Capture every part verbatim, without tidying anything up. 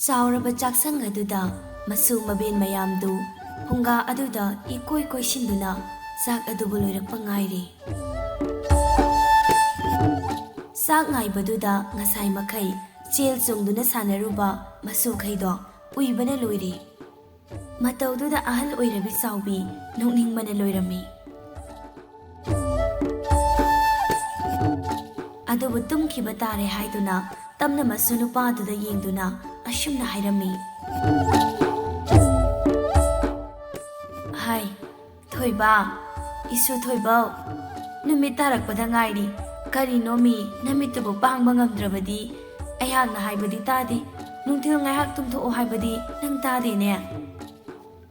ꯆꯥꯎꯔꯕ ꯆꯥꯛꯁꯪ ꯑꯗꯨꯗ ꯃꯁꯨ ꯃꯕꯦꯟ ꯃꯌꯥꯝꯗꯨ ꯐꯨꯡꯒꯥ ꯑꯗꯨꯗ ꯏꯀꯣꯏ ꯀꯣꯏꯁꯤꯟꯗꯨꯅ ꯆꯥꯛ ꯑꯗꯨꯕꯨ ꯂꯣꯏꯔꯛꯄ ꯉꯥꯏꯔꯤ꯫ ꯆꯥꯛ ꯉꯥꯏꯕꯗꯨꯗ ꯉꯁꯥꯏ ꯃꯈꯩ ꯆꯦꯜ ꯆꯣꯡꯗꯨꯅ ꯁꯥꯟꯅꯔꯨꯕ ꯃꯁꯨꯈꯩꯗꯣ ꯎꯏꯕꯅ ꯂꯣꯏꯔꯦ꯫ ꯃꯇꯧꯗꯨꯗ ꯑꯍꯜ ꯑꯣꯏꯔꯕꯤ ꯆꯥꯎꯕꯤ ꯅꯣꯛꯅꯤꯡꯕꯅ ꯂꯣꯏꯔꯝꯃꯤ꯫ ꯑꯗꯨꯕꯨ ꯇꯨꯝꯈꯤꯕ ꯇꯥꯔꯦ ꯍꯥꯏꯗꯨꯅ ꯇꯞꯅ ꯃꯁꯨ ꯅꯨꯄꯥꯗꯨꯗ ꯌꯦꯡꯗꯨꯅ ꯑꯁꯨꯝꯅ ꯍꯥꯏꯔꯝꯃꯤ꯫ ꯍꯥꯏ, ꯊꯣꯏꯕ, ꯏꯁꯨ ꯊꯣꯏꯕꯧ, ꯅꯨꯃꯤꯠ ꯇꯥꯔꯛꯄꯗ ꯉꯥꯏꯔꯤ꯫ ꯀꯔꯤꯅꯣꯃꯤ, ꯅꯃꯤꯠꯇꯨꯕꯨ ꯄꯥꯡꯕ ꯉꯝꯗ꯭ꯔꯕꯗꯤ? ꯑꯩꯍꯥꯛꯅ ꯍꯥꯏꯕꯗꯤ ꯇꯥꯗꯦ꯫ ꯅꯨꯡꯊꯤꯜ ꯉꯥꯏꯍꯥꯛ ꯇꯨꯝꯊꯣꯛꯑꯣ ꯍꯥꯏꯕꯗꯤ ꯅꯪ ꯇꯥꯗꯦꯅꯦ꯫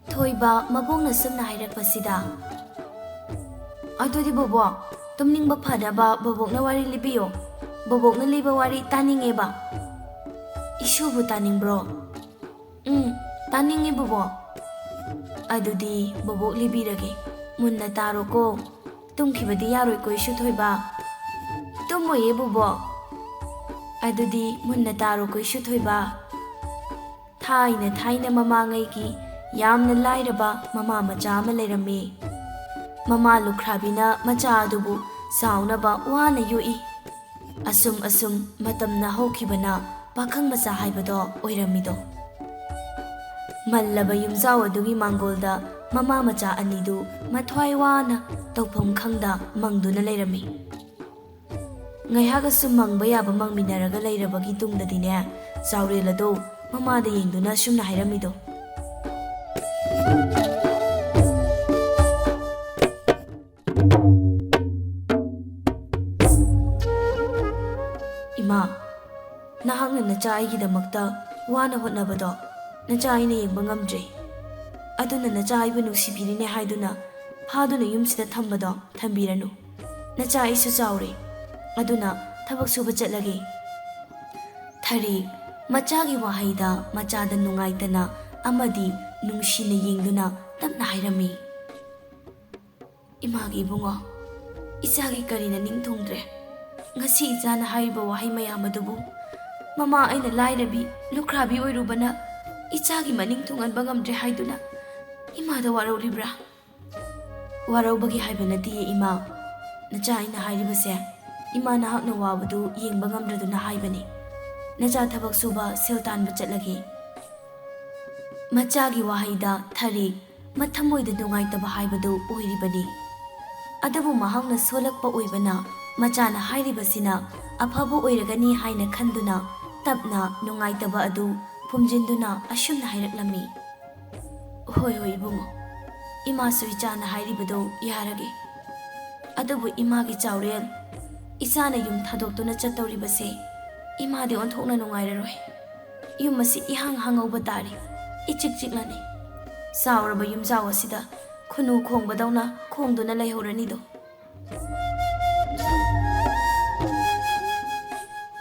ꯊꯣꯏꯕ ꯃꯕꯣꯛꯅ ꯁꯨꯝꯅ ꯍꯥꯏꯔꯛꯄꯁꯤꯗ, ꯑꯗꯨꯗꯤ ꯕꯣꯕꯣꯛ, ꯇꯨꯝꯅꯤꯡꯕ ꯐꯅꯕ ꯕꯣꯕꯣꯛꯅ ꯋꯥꯔꯤ ꯂꯤꯕꯤꯌꯣ꯫ ꯕꯣꯕꯣꯛꯅ ꯂꯤꯕ ꯋꯥꯔꯤ ꯇꯥꯅꯤꯡꯉꯦꯕ꯫ ꯏꯁꯨꯕꯨ ꯇꯥꯅꯤꯡꯕ꯭ꯔꯣ? ꯎꯝ, ꯇꯥꯅꯤꯡꯉꯤ ꯕꯣꯕꯣꯛ꯫ ꯑꯗꯨꯗꯤ ꯕꯣꯕꯣꯛ ꯂꯤꯕꯤꯔꯒꯦ, ꯃꯨꯟꯅ ꯇꯥꯔꯣꯀꯣ꯫ ꯇꯨꯝꯈꯤꯕꯗꯤ ꯌꯥꯔꯣꯏꯀꯣ ꯏꯁꯨ ꯊꯣꯏꯕ꯫ ꯇꯨꯝꯃꯣꯏꯌꯦ ꯕꯣꯕꯣꯛ꯫ ꯑꯗꯨꯗꯤ ꯃꯨꯟꯅ ꯇꯥꯔꯣꯀꯣ ꯏꯁꯨ ꯊꯣꯏꯕ꯫ ꯊꯥꯏꯅ ꯊꯥꯏꯅ ꯃꯃꯥꯡꯉꯩꯒꯤ ꯌꯥꯝꯅ ꯂꯥꯏꯔꯕ ꯃꯃꯥ ꯃꯆꯥ ꯑꯃ ꯂꯩꯔꯝꯃꯤ꯫ ꯃꯃꯥ ꯂꯨꯈ꯭ꯔꯥꯕꯤꯅ ꯃꯆꯥ ꯑꯗꯨꯕꯨ ꯆꯥꯎꯅꯕ ꯋꯥꯅ ꯌꯣꯛꯏ꯫ ꯑꯁꯨꯝ ꯑꯁꯨꯝ ꯃꯇꯝꯅ ꯍꯧꯈꯤꯕꯅ ꯄꯥꯈꯪ ꯃꯆꯥ ꯍꯥꯏꯕꯗꯣ ꯑꯣꯏꯔꯝꯃꯤꯗꯣ꯫ ꯃꯜꯂꯕ ꯌꯨꯝꯖꯥꯎ ꯑꯗꯨꯒꯤ ꯃꯥꯡꯒꯣꯜꯗ ꯃꯃꯥ ꯃꯆꯥ ꯑꯅꯤꯗꯨ ꯃꯊ꯭ꯋꯥꯏ ꯋꯥꯅ ꯇꯧꯐꯝ ꯈꯪꯗ ꯃꯪꯗꯨꯅ ꯂꯩꯔꯝꯃꯤ꯫ ꯉꯥꯏꯍꯥꯛ ꯑꯁꯨꯝ ꯃꯪꯕ ꯌꯥꯕ ꯃꯪꯃꯤꯟꯅꯔꯒ ꯂꯩꯔꯕꯒꯤ ꯇꯨꯡꯗꯗꯤꯅꯦ, ꯆꯥꯎꯔꯦꯜ ꯑꯗꯣ ꯃꯃꯥꯗ ꯌꯦꯡꯗꯨꯅ ꯑꯁꯨꯝꯅ ꯍꯥꯏꯔꯝꯃꯤꯗꯣ꯫ ꯏꯃꯥ, ꯅꯍꯥꯛꯅ ꯅꯆꯥ ꯑꯩꯒꯤꯗꯃꯛꯇ ꯋꯥꯅ ꯍꯣꯠꯅꯕꯗꯣ ꯅꯆꯥ ꯑꯩꯅ ꯌꯦꯡꯕ ꯉꯝꯗ꯭ꯔꯦ꯫ ꯑꯗꯨꯅ ꯅꯆꯥ ꯑꯩꯕꯨ ꯅꯨꯡꯁꯤꯕꯤꯔꯤꯅꯦ ꯍꯥꯏꯗꯨꯅ ꯐꯥꯗꯨꯅ ꯌꯨꯝꯁꯤꯗ ꯊꯝꯕꯗꯣ ꯊꯝꯕꯤꯔꯅꯨ꯫ ꯅꯆꯥ ꯑꯩꯁꯨ ꯆꯥꯎꯔꯦ꯫ ꯑꯗꯨꯅ ꯊꯕꯛ ꯁꯨꯕ ꯆꯠꯂꯒꯦ꯫ ꯊꯔꯤ ꯃꯆꯥꯒꯤ ꯋꯥꯍꯩꯗ ꯃꯆꯥꯗ ꯅꯨꯡꯉꯥꯏꯇꯅ ꯑꯃꯗꯤ ꯅꯨꯡꯁꯤꯅ ꯌꯦꯡꯗꯨꯅ ꯇꯞꯅ ꯍꯥꯏꯔꯝꯃꯤ, ꯏꯃꯥꯒꯤ ꯏꯕꯨꯡꯉꯣ, ꯏꯆꯥꯒꯤ ꯀꯔꯤꯅ ꯅꯤꯡ ꯊꯨꯡꯗ꯭ꯔꯦ? ꯉꯁꯤ ꯏꯆꯥꯅ ꯍꯥꯏꯔꯤꯕ ꯋꯥꯍꯩ ꯃꯌꯥꯝ ꯑꯗꯨꯕꯨ, "ꯃꯃꯥ, ꯑꯩꯅ ꯂꯥꯏꯔꯕꯤ, ꯂꯨꯈ꯭ꯔꯥꯕꯤ ꯑꯣꯏꯔꯨꯕꯅ ꯏꯆꯥꯒꯤ ꯃꯅꯤꯡ ꯊꯨꯡꯍꯟꯕ ꯉꯝꯗ꯭ꯔꯦ" ꯍꯥꯏꯗꯨꯅ ꯏꯃꯥꯗ ꯋꯥꯔꯧꯔꯤꯕ꯭ꯔꯥ? ꯋꯥꯔꯧꯕꯒꯤ ꯍꯥꯏꯕ ꯅꯠꯇꯤꯌꯦ, ꯏꯃꯥ꯫ ꯅꯆꯥ ꯑꯩꯅ ꯍꯥꯏꯔꯤꯕꯁꯦ, ꯏꯃꯥ ꯅꯍꯥꯛꯅ ꯋꯥꯕꯗꯨ ꯌꯦꯡꯕ ꯉꯝꯗ꯭ꯔꯗꯨꯅ ꯍꯥꯏꯕꯅꯤ꯫ ꯅꯆꯥ ꯊꯕꯛ ꯁꯨꯕ, ꯁꯦꯜ ꯇꯥꯟꯕ ꯆꯠꯂꯒꯦ꯫ ꯃꯆꯥꯒꯤ ꯋꯥꯍꯩꯗ ꯊꯔꯤꯛ ꯃꯊꯃꯣꯏꯗ ꯅꯨꯡꯉꯥꯏꯇꯕ ꯍꯥꯏꯕꯗꯨ ꯑꯣꯏꯔꯤꯕꯅꯤ꯫ ꯑꯗꯨꯕꯨ ꯃꯍꯥꯛꯅ ꯁꯣꯜꯂꯛꯄ ꯑꯣꯏꯕꯅ, ꯃꯆꯥꯅ ꯍꯥꯏꯔꯤꯕꯁꯤꯅ ꯑꯐꯕ ꯑꯣꯏꯔꯒꯅꯤ ꯍꯥꯏꯅ ꯈꯟꯗꯨꯅ, ꯇꯞꯅ ꯅꯨꯡꯉꯥꯏꯇꯕ ꯑꯗꯨ ꯐꯨꯝꯖꯤꯟꯗꯨꯅ ꯑꯁꯨꯝꯅ ꯍꯥꯏꯔꯛꯂꯝꯃꯤ, "ꯍꯣꯏ, ꯍꯣꯏ, ꯏꯕꯨꯡꯉꯣ, ꯏꯃꯥꯁꯨ ꯏꯆꯥꯅ ꯍꯥꯏꯔꯤꯕꯗꯨ ꯌꯥꯔꯒꯦ꯫ ꯑꯗꯨꯕꯨ ꯏꯃꯥꯒꯤ ꯆꯥꯎꯔꯦꯜ, ꯏꯆꯥꯅ ꯌꯨꯝ ꯊꯥꯗꯣꯛꯇꯨꯅ ꯆꯠꯇꯧꯔꯤꯕꯁꯦ, ꯏꯃꯥꯗꯤ ꯑꯣꯟꯊꯣꯛꯅ ꯅꯨꯡꯉꯥꯏꯔꯔꯣꯏ꯫ ꯌꯨꯝ ꯑꯁꯤ ꯏꯍꯥꯡ ꯍꯥꯡꯍꯧꯕ ꯇꯥꯔꯦ, ꯏꯆꯤꯛ ꯆꯤꯛꯂꯅꯤ꯫ ꯆꯥꯎꯔꯕ ꯌꯨꯝꯖꯥꯎ ꯑꯁꯤꯗ ꯈꯨꯅꯨ ꯈꯣꯡꯕꯗꯧꯅ ꯈꯣꯡꯗꯨꯅ ꯂꯩꯍꯧꯔꯅꯤꯗꯣ"꯫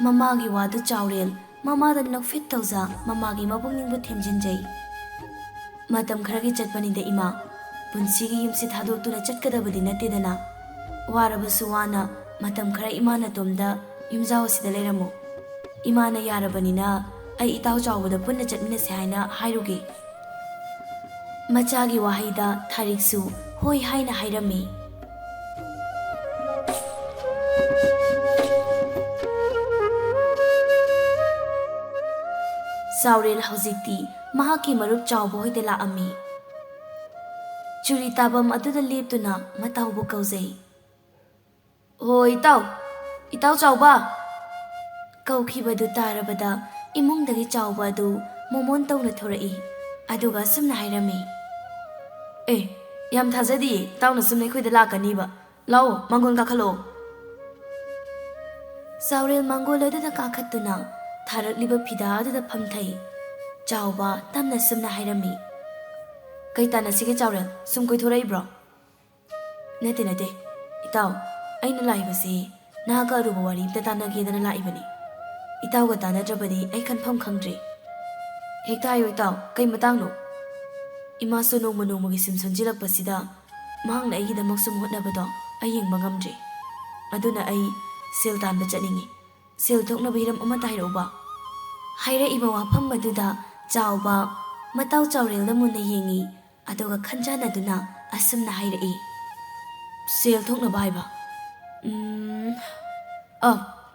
ꯃꯃꯥꯒꯤ ꯋꯥꯗꯨ ꯆꯥꯎꯔꯦꯜ ꯃꯃꯥꯗ ꯅꯣꯛꯐꯦꯠ ꯇꯧꯖ, ꯃꯃꯥꯒꯤ ꯃꯄꯨꯛꯅꯤꯡꯕꯨ ꯊꯦꯝꯖꯤꯟꯖꯩ꯫ "ꯃꯇꯝ ꯈꯔꯒꯤ ꯆꯠꯄꯅꯤꯗ ꯏꯃꯥ, ꯄꯨꯟꯁꯤꯒꯤ ꯌꯨꯝꯁꯤ ꯊꯥꯗꯣꯛꯇꯨꯅ ꯆꯠꯀꯗꯕꯗꯤ ꯅꯠꯇꯦꯗꯅ꯫ ꯋꯥꯔꯕꯁꯨ ꯋꯥꯅ ꯃꯇꯝ ꯈꯔ ꯏꯃꯥ ꯅꯇꯣꯝꯗ ꯌꯨꯝꯖꯥꯎ ꯑꯁꯤꯗ ꯂꯩꯔꯝꯃꯨ꯫ ꯏꯃꯥꯅ ꯌꯥꯔꯕꯅꯤꯅ ꯑꯩ ꯏꯇꯥꯎ ꯆꯥꯎꯕꯗ ꯄꯨꯟꯅ ꯆꯠꯃꯤꯟꯅꯁꯦ ꯍꯥꯏꯅ ꯍꯥꯏꯔꯨꯒꯦ"꯫ ꯃꯆꯥꯒꯤ ꯋꯥꯍꯩꯗ ꯊꯥꯔꯤꯛꯁꯨ ꯍꯣꯏ ꯍꯥꯏꯅ ꯍꯥꯏꯔꯝꯃꯤ꯫ ꯆꯥꯎꯔꯦꯜ ꯍꯧꯖꯤꯛꯇꯤ ꯃꯍꯥꯛꯀꯤ ꯃꯔꯨꯞ ꯆꯥꯎꯕ ꯍꯣꯏꯗ ꯂꯥꯛꯑꯝꯃꯤ꯫ ꯆꯨꯔꯤ ꯇꯥꯐꯝ ꯑꯗꯨꯗ ꯂꯦꯞꯇꯨꯅ ꯃꯇꯥꯎꯕꯨ ꯀꯧꯖꯩ꯫ "ꯍꯣ, ꯏꯇꯥꯎ, ꯏꯇꯥꯎ ꯆꯥꯎꯕ!" ꯀꯧꯈꯤꯕꯗꯨ ꯇꯥꯔꯕꯗ ꯏꯃꯨꯡꯗꯒꯤ ꯆꯥꯎꯕ ꯑꯗꯨ ꯃꯣꯃꯣꯟ ꯇꯧꯅ ꯊꯣꯔꯛꯏ꯫ ꯑꯗꯨꯒ ꯑꯁꯨꯝꯅ ꯍꯥꯏꯔꯝꯃꯤ, "ꯑꯦ, ꯌꯥꯝ ꯊꯥꯖꯗꯤꯌꯦ ꯏꯇꯥꯎꯅ ꯁꯨꯝ ꯑꯩꯈꯣꯏꯗ ꯂꯥꯛꯀꯅꯤꯕ꯫ ꯂꯥꯛꯑꯣ, ꯃꯥꯡꯒꯣꯜ ꯀꯥꯈꯠꯂꯛꯑꯣ"꯫ ꯆꯥꯎꯔꯦꯜ ꯃꯥꯡꯒꯣꯜ ꯑꯗꯨꯗ ꯀꯥꯈꯠꯇꯨꯅ ꯊꯥꯔꯛꯂꯤꯕ ꯐꯤꯗꯥ ꯑꯗꯨꯗ ꯐꯝꯊꯩ꯫ ꯆꯥꯎꯕ ꯇꯞꯅ ꯁꯨꯝꯅ ꯍꯥꯏꯔꯝꯃꯤ, "ꯀꯩ ꯇꯥꯟꯅꯁꯤꯒꯦ ꯆꯥꯎꯔꯦꯜ? ꯁꯨꯝ ꯀꯣꯏꯊꯣꯔꯛꯏꯕ꯭ꯔꯣ?" "ꯅꯠꯇꯦ, ꯅꯠꯇꯦ꯫ ꯏꯇꯥꯎ, ꯑꯩꯅ ꯂꯥꯛꯏꯕꯁꯤ ꯅꯍꯥꯛꯀ ꯑꯔꯨꯕ ꯋꯥꯔꯤ ꯑꯝꯇ ꯇꯥꯟꯅꯒꯦꯗꯅ ꯂꯥꯛꯏꯕꯅꯤ꯫ ꯏꯇꯥꯎꯒ ꯇꯥꯟꯅꯗ꯭ꯔꯕꯗꯤ ꯑꯩ ꯈꯟꯐꯝ ꯈꯪꯗ꯭ꯔꯦ"꯫ "ꯍꯦꯛꯇ ꯍꯥꯏꯌꯨ ꯏꯇꯥꯎ, ꯀꯩ ꯃꯇꯥꯡꯅꯣ?" "ꯏꯃꯥꯁꯨ ꯅꯣꯡꯃ ꯅꯣꯡꯃꯒꯤ ꯁꯨꯝ ꯁꯣꯟꯖꯤꯜꯂꯛꯄꯁꯤꯗ ꯃꯍꯥꯛꯅ ꯑꯩꯒꯤꯗꯃꯛ ꯁꯨꯝ ꯍꯣꯠꯅꯕꯗꯣ ꯑꯩ ꯌꯦꯡꯕ ꯉꯝꯗ꯭ꯔꯦ꯫ ꯑꯗꯨꯅ ꯑꯩ ꯁꯦꯜ ꯇꯥꯟꯕ ꯆꯠꯅꯤꯡꯏ꯫ ꯁꯦꯜ ꯊꯣꯛꯅꯕ ꯍꯤꯔꯝ ꯑꯃꯠꯇ ꯍꯥꯏꯔꯛꯎꯕ꯫" ꯍꯥꯏꯔꯛꯏꯕ ꯋꯥꯐꯝ ꯑꯗꯨꯗ ꯆꯥꯎꯕ ꯃꯇꯥꯎ ꯆꯥꯎꯔꯦꯜꯗ ꯃꯨꯟꯅ ꯌꯦꯡꯏ꯫ ꯑꯗꯨꯒ ꯈꯟꯖꯥꯟꯅꯗꯨꯅ ꯑꯁꯨꯝꯅ ꯍꯥꯏꯔꯛꯏ, "ꯁꯦꯜ ꯊꯣꯛꯅꯕ ꯍꯥꯏꯕ? ꯎꯝ, ꯑ,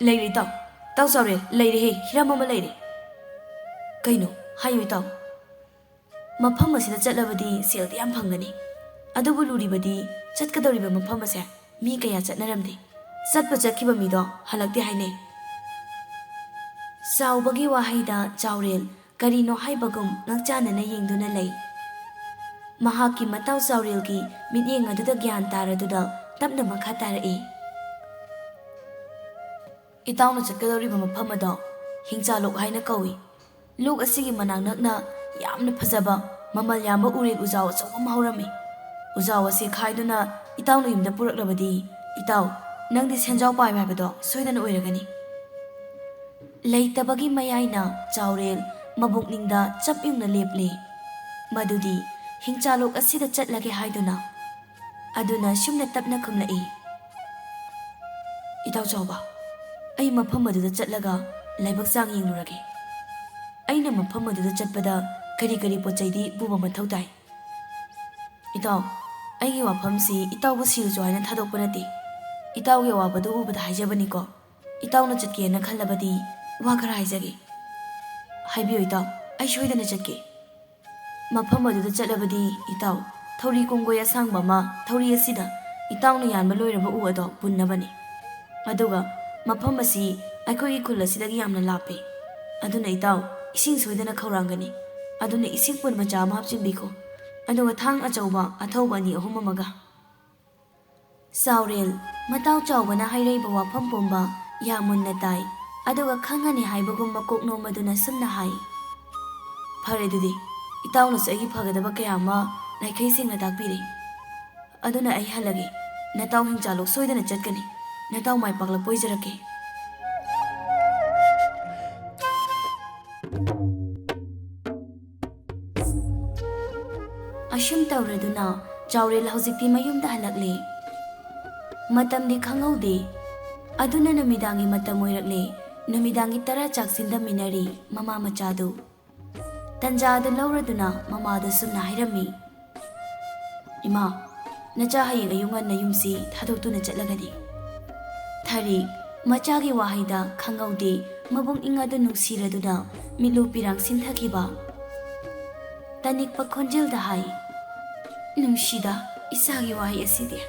ꯂꯩꯔꯦ ꯏꯇꯥꯎ꯫ ꯏꯇꯥꯎ ꯆꯥꯎꯔꯦꯜ, ꯂꯩꯔꯦꯍꯦ, ꯍꯤꯔꯝ ꯑꯃ ꯂꯩꯔꯦ꯫" "ꯀꯩꯅꯣ? ꯍꯥꯏꯌꯨ ꯏꯇꯥꯎ꯫" "ꯃꯐꯝ ꯑꯁꯤꯗ ꯆꯠꯂꯕꯗꯤ ꯁꯦꯜꯗꯤ ꯌꯥꯝ ꯐꯪꯒꯅꯤ꯫ ꯑꯗꯨꯕꯨ ꯂꯨꯔꯤꯕꯗꯤ ꯆꯠꯀꯗꯧꯔꯤꯕ ꯃꯐꯝ ꯑꯁꯦ ꯃꯤ ꯀꯌꯥ ꯆꯠꯅꯔꯝꯗꯦ꯫ ꯆꯠꯄ ꯆꯠꯈꯤꯕ ꯃꯤꯗꯣ ꯍꯜꯂꯛꯇꯦ ꯍꯥꯏꯅꯩ꯫" ꯆꯥꯎꯕꯒꯤ ꯋꯥꯍꯩꯗ ꯆꯥꯎꯔꯦꯜ ꯀꯔꯤꯅꯣ ꯍꯥꯏꯕꯒꯨꯝ ꯉꯛꯆꯥꯟꯅꯅ ꯌꯦꯡꯗꯨꯅ ꯂꯩ꯫ ꯃꯍꯥꯛꯀꯤ ꯃꯇꯥꯎ ꯆꯥꯎꯔꯦꯜꯒꯤ ꯃꯤꯠꯌꯦꯡ ꯑꯗꯨꯗ ꯒ꯭ꯌꯥꯟ ꯇꯥꯔꯗꯨꯅ ꯇꯞꯅ ꯃꯈꯥ ꯇꯥꯔꯛꯏ꯫ "ꯏꯇꯥꯎꯅ ꯆꯠꯀꯗꯧꯔꯤꯕ ꯃꯐꯝ ꯑꯗꯣ ꯍꯤꯡꯆꯥꯂꯣꯛ ꯍꯥꯏꯅ ꯀꯧꯏ꯫ ꯂꯣꯛ ꯑꯁꯤꯒꯤ ꯃꯅꯥꯛ ꯅꯛꯅ ꯌꯥꯝꯅ ꯐꯖꯕ, ꯃꯃꯜ ꯌꯥꯝꯕ ꯎꯔꯦꯜ ꯎꯖꯥꯎ ꯑꯆꯧꯕ ꯑꯃ ꯍꯧꯔꯝꯃꯤ꯫ ꯎꯖꯥꯎ ꯑꯁꯤ ꯈꯥꯏꯗꯨꯅ ꯏꯇꯥꯎꯅ ꯌꯨꯝꯗ ꯄꯨꯔꯛꯂꯕꯗꯤ, ꯏꯇꯥꯎ, ꯅꯪꯗꯤ ꯁꯦꯟꯖꯥꯎ ꯄꯥꯏꯕ ꯍꯥꯏꯕꯗꯣ ꯁꯣꯏꯗꯅ ꯑꯣꯏꯔꯒꯅꯤ꯫" ꯂꯩꯇꯕꯒꯤ ꯃꯌꯥꯏꯅ ꯆꯥꯎꯔꯦꯜ ꯃꯕꯨꯛꯅꯤꯡꯗ ꯆꯞ ꯌꯨꯡꯅ ꯂꯦꯞꯂꯦ꯫ ꯃꯗꯨꯗꯤ ꯍꯤꯡꯆꯥꯂꯣꯛ ꯑꯁꯤꯗ ꯆꯠꯂꯒꯦ ꯍꯥꯏꯗꯨꯅ꯫ ꯑꯗꯨꯅ ꯁꯨꯝꯅ ꯇꯞꯅ ꯈꯨꯝꯂꯛꯏ, "ꯏꯇꯥꯎ ꯆꯥꯎꯕ, ꯑꯩ ꯃꯐꯝ ꯑꯗꯨꯗ ꯆꯠꯂꯒ ꯂꯥꯏꯕꯛ ꯆꯥꯡ ꯌꯦꯡꯂꯨꯔꯒꯦ꯫ ꯑꯩꯅ ꯃꯐꯝ ꯑꯗꯨꯗ ꯆꯠꯄꯗ ꯀꯔꯤ ꯀꯔꯤ ꯄꯣꯠ ꯆꯩꯗꯤ ꯄꯨꯕ ꯃꯊꯧ ꯇꯥꯏ?" "ꯏꯇꯥꯎ, ꯑꯩꯒꯤ ꯋꯥꯐꯝꯁꯤ ꯏꯇꯥꯎꯕꯨ ꯁꯤꯔꯁꯨ ꯍꯥꯏꯅ ꯊꯥꯗꯣꯛꯄ ꯅꯠꯇꯦ꯫ ꯏꯇꯥꯎꯒꯤ ꯑꯋꯥꯕꯗꯨ ꯎꯕꯗ ꯍꯥꯏꯖꯕꯅꯤꯀꯣ꯫ ꯏꯇꯥꯎꯅ ꯆꯠꯀꯦꯅ ꯈꯜꯂꯕꯗꯤ ꯋꯥ ꯈꯔ ꯍꯥꯏꯖꯒꯦ꯫" "ꯍꯥꯏꯕꯤꯌꯨ ꯏꯇꯥꯎ, ꯑꯩ ꯁꯣꯏꯗꯅ ꯆꯠꯀꯦ꯫" "ꯃꯐꯝ ꯑꯗꯨꯗ ꯆꯠꯂꯕꯗꯤ ꯏꯇꯥꯎ, ꯊꯧꯔꯤ ꯀꯣꯡꯒꯣꯏ ꯑꯁꯥꯡꯕ ꯑꯃ, ꯊꯧꯔꯤ ꯑꯁꯤꯗ ꯏꯇꯥꯎꯅ ꯌꯥꯟꯕ ꯂꯣꯏꯔꯕ ꯎ ꯑꯗꯣ ꯄꯨꯟꯅꯕꯅꯤ꯫ ꯑꯗꯨꯒ ꯃꯐꯝ ꯑꯁꯤ ꯑꯩꯈꯣꯏꯒꯤ ꯈꯨꯜ ꯑꯁꯤꯗꯒꯤ ꯌꯥꯝꯅ ꯂꯥꯞꯄꯤ꯫ ꯑꯗꯨꯅ ꯏꯇꯥꯎ, ꯏꯁꯤꯡ ꯁꯣꯏꯗꯅ ꯈꯧꯔꯥꯡꯒꯅꯤ꯫ ꯑꯗꯨꯅ ꯏꯁꯤꯡ ꯄꯨꯟ ꯃꯆꯥ ꯑꯃ ꯍꯥꯞꯆꯤꯟꯕꯤꯈꯣ꯫ ꯑꯗꯨꯒ ꯊꯥꯡ ꯑꯆꯧꯕ ꯑꯊꯧꯕ ꯑꯅꯤ ꯑꯍꯨꯝ ꯑꯃꯒ꯫" ꯆꯥꯎꯔꯦꯜ, ꯃꯇꯥꯎ ꯆꯥꯎꯕꯅ ꯍꯥꯏꯔꯛꯏꯕ ꯋꯥꯐꯝ ꯄꯨꯝꯕ ꯌꯥꯝ ꯃꯨꯟꯅ ꯇꯥꯏ꯫ ꯑꯗꯨꯒ ꯈꯪꯉꯅꯤ ꯍꯥꯏꯕꯒꯨꯝ ꯃꯀꯣꯛ ꯅꯣꯝꯃꯗꯨꯅ ꯁꯨꯝꯅ ꯍꯥꯏ, "ꯐꯔꯦ ꯑꯗꯨꯗꯤ, ꯏꯇꯥꯎꯅꯁꯨ ꯑꯩꯒꯤ ꯐꯒꯗꯕ ꯀꯌꯥ ꯑꯃ ꯅꯥꯏꯈꯩ ꯁꯦꯡꯅ ꯇꯥꯛꯄꯤꯔꯦ꯫ ꯑꯗꯨꯅ ꯑꯩ ꯍꯜꯂꯒꯦ꯫ ꯅꯇꯥꯎ ꯍꯤꯡꯆꯥꯂꯣꯛ ꯁꯣꯏꯗꯅ ꯆꯠꯀꯅꯤ꯫ ꯅꯇꯥꯎ ꯃꯥꯏ ꯄꯥꯛꯂꯛꯄ ꯑꯣꯏꯖꯔꯛꯀꯦ꯫" ꯑꯁꯨꯝ ꯇꯧꯔꯗꯨꯅ ꯆꯥꯎꯔꯦꯜ ꯍꯧꯖꯤꯛꯇꯤ ꯃꯌꯨꯝꯗ ꯍꯜꯂꯛꯂꯦ꯫ ꯃꯇꯝꯗꯤ ꯈꯪꯍꯧꯗꯦ꯫ ꯑꯗꯨꯅ ꯅꯨꯃꯤꯗꯥꯡꯒꯤ ꯃꯇꯝ ꯑꯣꯏꯔꯛꯂꯦ꯫ ꯅꯨꯃꯤꯗꯥꯡꯒꯤ ꯇꯔꯥ ꯆꯥꯛ ꯆꯤꯟꯗꯃꯤꯟꯅꯔꯤ ꯃꯃꯥ ꯃꯆꯥꯗꯨ꯫ ꯇꯟꯖꯥ ꯑꯗꯨ ꯂꯧꯔꯗꯨꯅ ꯃꯃꯥꯗ ꯁꯨꯝꯅ ꯍꯥꯏꯔꯝꯃꯤ, "ꯏꯃꯥ, ꯅꯆꯥ ꯍꯌꯦꯡ ꯑꯌꯨꯛ ꯉꯟꯅ ꯌꯨꯝꯁꯤ ꯊꯥꯗꯣꯛꯇꯨꯅ ꯆꯠꯂꯒꯅꯤ꯫" ꯊꯔꯤ ꯃꯆꯥꯒꯤ ꯋꯥꯍꯩꯗ ꯈꯪꯍꯧꯗꯦ ꯃꯕꯨꯛꯅꯤꯡ ꯑꯗꯨ ꯅꯨꯡꯁꯤꯔꯗꯨꯅ ꯃꯤꯠꯂꯨ ꯄꯤꯔꯥꯡ ꯁꯤꯟꯊꯈꯤꯕ꯫ ꯇꯅꯤꯛꯄ ꯈꯣꯟꯖꯦꯜꯗ ꯍꯥꯏ, "ꯅꯨꯡꯁꯤꯗ ꯏꯆꯥꯒꯤ ꯋꯥꯍꯩ ꯑꯁꯤꯗꯤ꯫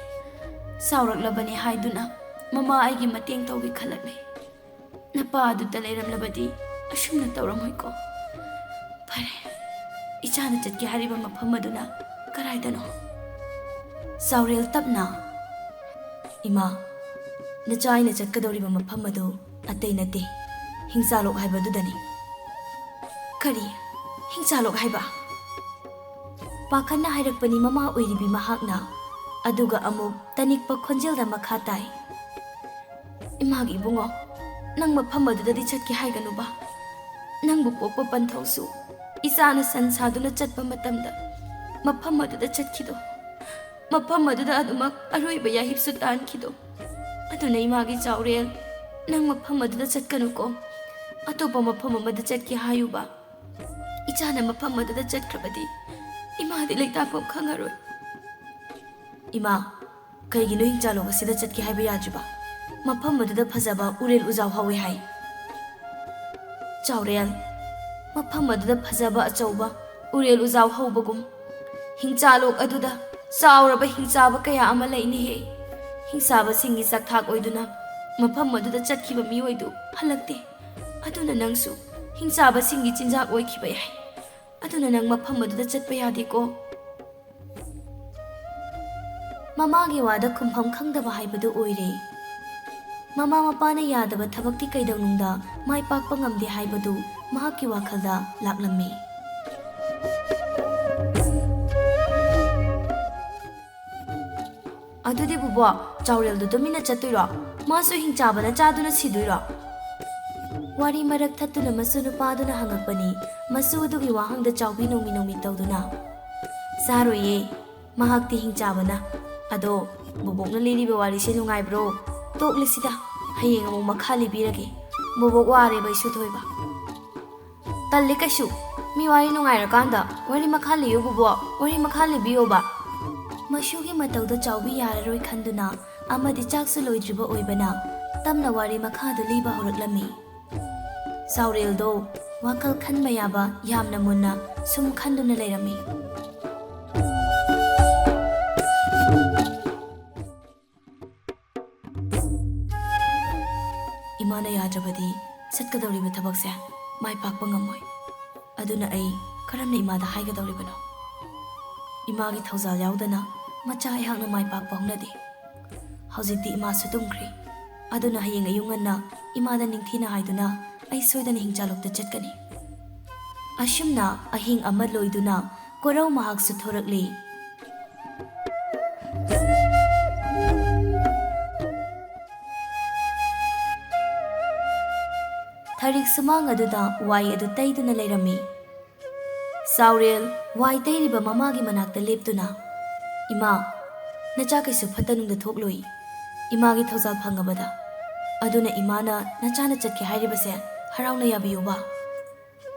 ꯆꯥꯎꯔꯛꯂꯕꯅꯤ ꯍꯥꯏꯗꯨꯅ ꯃꯃꯥ ꯑꯩꯒꯤ ꯃꯇꯦꯡ ꯇꯧꯒꯦ ꯈꯜꯂꯛꯂꯦ꯫ ꯅꯄꯥ ꯑꯗꯨꯗ ꯂꯩꯔꯝꯂꯕꯗꯤ ꯑꯁꯨꯝꯅ ꯇꯧꯔꯝꯃꯣꯏꯀꯣ꯫ ꯐꯔꯦ, ꯏꯆꯥꯅ ꯆꯠꯀꯦ ꯍꯥꯏꯔꯤꯕ ꯃꯐꯝ ꯑꯗꯨꯅ ꯀꯗꯥꯏꯗꯅꯣ?" ꯆꯥꯎꯔꯦꯜ ꯇꯞꯅ, "ꯏꯃꯥ, ꯅꯆꯥ ꯑꯩꯅ ꯆꯠꯀꯗꯧꯔꯤꯕ ꯃꯐꯝ ꯑꯗꯨ ꯑꯇꯩ ꯅꯠꯇꯦ, ꯍꯤꯡꯆꯥꯂꯣꯛ ꯍꯥꯏꯕꯗꯨꯗꯅꯤ꯫" "ꯀꯔꯤ? ꯍꯤꯡꯆꯥꯂꯣꯛ ꯍꯥꯏꯕ?" ꯄꯥꯈꯠꯅ ꯍꯥꯏꯔꯛꯄꯅꯤ ꯃꯃꯥ ꯑꯣꯏꯔꯤꯕꯤ ꯃꯍꯥꯛꯅ꯫ ꯑꯗꯨꯒ ꯑꯃꯨꯛ ꯇꯅꯤꯛꯄ ꯈꯣꯟꯖꯦꯜꯗ ꯃꯈꯥ ꯇꯥꯏ, "ꯏꯃꯥꯒꯤ ꯏꯕꯨꯡꯉꯣ, ꯅꯪ ꯃꯐꯝ ꯑꯗꯨꯗꯗꯤ ꯆꯠꯀꯦ ꯍꯥꯏꯒꯅꯨꯕ꯫ ꯅꯪꯕꯨ ꯄꯣꯛꯄ ꯄꯟꯊꯧꯁꯨ ꯏꯆꯥꯅ ꯁꯟ ꯁꯥꯗꯨꯅ ꯆꯠꯄ ꯃꯇꯝꯗ ꯃꯐꯝ ꯑꯗꯨꯗ ꯆꯠꯈꯤꯗꯣ, ꯃꯐꯝ ꯑꯗꯨꯗ ꯑꯗꯨꯃꯛ ꯑꯔꯣꯏꯕ ꯌꯥꯍꯤꯞꯁꯨ ꯇꯥꯟꯈꯤꯗꯣ꯫ ꯑꯗꯨꯅ ꯏꯃꯥꯒꯤ ꯆꯥꯎꯔꯦꯜ, ꯅꯪ ꯃꯐꯝ ꯑꯗꯨꯗ ꯆꯠꯀꯅꯨꯀꯣ꯫ ꯑꯇꯣꯞꯄ ꯃꯐꯝ ꯑꯃꯗ ꯆꯠꯀꯦ ꯍꯥꯏꯌꯨꯕ꯫ ꯏꯆꯥꯅ ꯃꯐꯝ ꯑꯗꯨꯗ ꯆꯠꯈ꯭ꯔꯕꯗꯤ ꯏꯃꯥꯗꯤ ꯂꯩꯇꯥꯐꯝ ꯈꯪꯉꯔꯣꯏ꯫" "ꯏꯃꯥ, ꯀꯩꯒꯤꯅꯣ ꯍꯤꯡꯆꯥꯂꯣꯛ ꯑꯁꯤꯗ ꯆꯠꯀꯦ ꯍꯥꯏꯕ ꯌꯥꯗ꯭ꯔꯤꯕ? ꯃꯐꯝ ꯑꯗꯨꯗ ꯐꯖꯕ ꯎꯔꯦꯜ ꯎꯖꯥꯎ ꯍꯧꯋꯦ ꯍꯥꯏ꯫" ꯆꯥꯎꯔꯦꯜ, ꯃꯐꯝ ꯑꯗꯨꯗ ꯐꯖꯕ ꯑꯆꯧꯕ ꯎꯔꯦꯜ ꯎꯖꯥꯎ ꯍꯧꯕꯒꯨꯝ, ꯍꯤꯡꯆꯥꯂꯣꯛ ꯑꯗꯨꯗ ꯆꯥꯎꯔꯕ ꯍꯤꯡꯆꯥꯕ ꯀꯌꯥ ꯑꯃ ꯂꯩꯅꯦꯍꯦ꯫ ꯍꯤꯡꯆꯥꯕꯁꯤꯡꯒꯤ ꯆꯥꯛꯊꯥꯛ ꯑꯣꯏꯗꯨꯅ ꯃꯐꯝ ꯑꯗꯨꯗ ꯆꯠꯈꯤꯕ ꯃꯤꯑꯣꯏꯗꯨ ꯍꯜꯂꯛꯇꯦ꯫ ꯑꯗꯨꯅ ꯅꯪꯁꯨ ꯍꯤꯡꯆꯥꯕꯁꯤꯡꯒꯤ ꯆꯤꯟꯖꯥꯛ ꯑꯣꯏꯈꯤꯕ ꯌꯥꯏ꯫ ꯑꯗꯨꯅ ꯅꯪ ꯃꯐꯝ ꯑꯗꯨꯗ ꯆꯠꯄ ꯌꯥꯗꯦꯀꯣ꯫ ꯃꯃꯥꯒꯤ ꯋꯥꯗ ꯈꯨꯝꯐꯝ ꯈꯪꯗꯕ ꯍꯥꯏꯕꯗꯨ ꯑꯣꯏꯔꯦ꯫ ꯃꯃꯥ ꯃꯄꯥꯅ ꯌꯥꯗꯕ ꯊꯕꯛꯇꯤ ꯀꯩꯗꯧꯅꯨꯡꯗ ꯃꯥꯏ ꯄꯥꯛꯄ ꯉꯝꯗꯦ ꯍꯥꯏꯕꯗꯨ ꯃꯍꯥꯛꯀꯤ ꯋꯥꯈꯜꯗ ꯂꯥꯛꯂꯝꯃꯤ꯫ "ꯑꯗꯨꯗꯤ ꯕꯨꯕꯣꯛ, ꯆꯥꯎꯔꯦꯜꯗꯨ ꯇꯨꯃꯤꯟꯅ ꯆꯠꯇꯣꯏꯔꯣ? ꯃꯥꯁꯨ ꯍꯤꯡꯆꯥꯕꯅ ꯆꯥꯗꯨꯅ ꯁꯤꯗꯣꯏꯔꯣ?" ꯋꯥꯔꯤ ꯃꯔꯛ ꯊꯠꯇꯨꯅ ꯃꯁꯨ ꯅꯨꯄꯥꯗꯨꯅ ꯍꯪꯉꯛꯄꯅꯤ꯫ ꯃꯁꯨ ꯑꯗꯨꯒꯤ ꯋꯥꯍꯪꯗ ꯆꯥꯎꯕꯤ ꯅꯣꯡꯃꯤ ꯅꯣꯡꯃꯤ ꯇꯧꯗꯨꯅ, "ꯆꯥꯔꯣꯏꯌꯦ, ꯃꯍꯥꯛꯇꯤ ꯍꯤꯡꯆꯥꯕꯅ꯫ ꯑꯗꯣ ꯕꯣꯕꯣꯛꯅ ꯂꯤꯔꯤꯕ ꯋꯥꯔꯤꯁꯦ ꯅꯨꯡꯉꯥꯏꯕ꯭ꯔꯣ? ꯇꯣꯛꯂꯁꯤꯗ, ꯍꯌꯦꯡ ꯑꯃꯨꯛ ꯃꯈꯥ ꯂꯤꯕꯤꯔꯒꯦ꯫ ꯕꯣꯕꯣꯛ ꯋꯥꯔꯦꯕ ꯏꯁꯨ ꯊꯣꯏꯕ꯫ ꯇꯜꯂꯤ ꯀꯩꯁꯨ, ꯃꯤ ꯋꯥꯔꯤ ꯅꯨꯡꯉꯥꯏꯔꯀꯥꯟꯗ ꯋꯥꯔꯤ ꯃꯈꯥ ꯂꯤꯌꯨ ꯕꯣꯕꯣꯛ, ꯋꯥꯔꯤ ꯃꯈꯥ ꯂꯤꯕꯤꯌꯣꯕ꯫ ꯃꯁꯨꯒꯤ ꯃꯇꯧꯗ ꯆꯥꯎꯕꯤ ꯌꯥꯔꯔꯣꯏ ꯈꯟꯗꯨꯅ ꯑꯃꯗꯤ ꯆꯥꯛꯁꯨ ꯂꯣꯏꯗ꯭ꯔꯤꯕ ꯑꯣꯏꯕꯅ ꯇꯞꯅ ꯋꯥꯔꯤ ꯃꯈꯥꯗꯨ ꯂꯤꯕ ꯍꯧꯔꯛꯂꯝꯃꯤ꯫ ꯆꯥꯎꯔꯦꯜꯗꯣ ꯋꯥꯈꯜ ꯈꯟꯕ ꯌꯥꯕ ꯌꯥꯝꯅ ꯃꯨꯟꯅ ꯁꯨꯝ ꯈꯟꯗꯨꯅ ꯂꯩꯔꯝꯃꯤ꯫ ꯏꯃꯥꯅ ꯌꯥꯗ꯭ꯔꯕꯗꯤ ꯆꯠꯀꯗꯧꯔꯤꯕ ꯊꯕꯛꯁꯦ ꯃꯥꯏ ꯄꯥꯛꯄ ꯉꯝꯃꯣꯏ꯫ ꯑꯗꯨꯅ ꯑꯩ ꯀꯔꯝꯅ ꯏꯃꯥꯗ ꯍꯥꯏꯒꯗꯧꯔꯤꯕꯅꯣ? ꯏꯃꯥꯒꯤ ꯊꯧꯖꯥꯜ ꯌꯥꯎꯗꯅ ꯃꯆꯥ ꯑꯩꯍꯥꯛꯅ ꯃꯥꯏ ꯄꯥꯛꯄ ꯍꯧꯅꯗꯦ꯫ ꯍꯧꯖꯤꯛꯇꯤ ꯏꯃꯥꯁꯨ ꯇꯨꯝꯈ꯭ꯔꯦ꯫ ꯑꯗꯨꯅ ꯍꯌꯦꯡ ꯑꯌꯨꯛ ꯉꯟꯅ ꯏꯃꯥꯗ ꯅꯤꯡꯊꯤꯅ ꯍꯥꯏꯗꯨꯅ ꯑꯩ ꯁꯣꯏꯗꯅ ꯍꯤꯡꯆꯥꯂꯣꯛꯇ ꯆꯠꯀꯅꯤ꯫ ꯑꯁꯨꯝꯅ ꯑꯍꯤꯡ ꯑꯃ ꯂꯣꯏꯗꯨꯅ ꯀꯣꯔꯧ ꯃꯍꯥꯛꯁꯨ ꯊꯣꯔꯛꯂꯤ꯫ ꯊꯔꯤꯛ ꯁꯨꯃꯥꯡ ꯑꯗꯨꯗ ꯋꯥꯏ ꯑꯗꯨ ꯇꯩꯗꯨꯅ ꯂꯩꯔꯝꯃꯤ꯫ ꯆꯥꯎꯔꯦꯜ ꯋꯥꯏ ꯇꯩꯔꯤꯕ ꯃꯃꯥꯒꯤ ꯃꯅꯥꯛꯇ ꯂꯦꯞꯇꯨꯅ, "ꯏꯃꯥ, ꯅꯆꯥ ꯀꯩꯁꯨ ꯐꯠꯇ ꯅꯨꯡꯗ ꯊꯣꯛꯂꯣꯏ꯫ ꯏꯃꯥꯒꯤ ꯊꯧꯖꯥꯜ ꯐꯪꯉꯕꯗ꯫ ꯑꯗꯨꯅ ꯏꯃꯥꯅ ꯅꯆꯥꯅ ꯆꯠꯀꯦ ꯍꯥꯏꯔꯤꯕꯁꯦ ꯍꯔꯥꯎꯅ ꯌꯥꯕꯤꯌꯨꯕ?"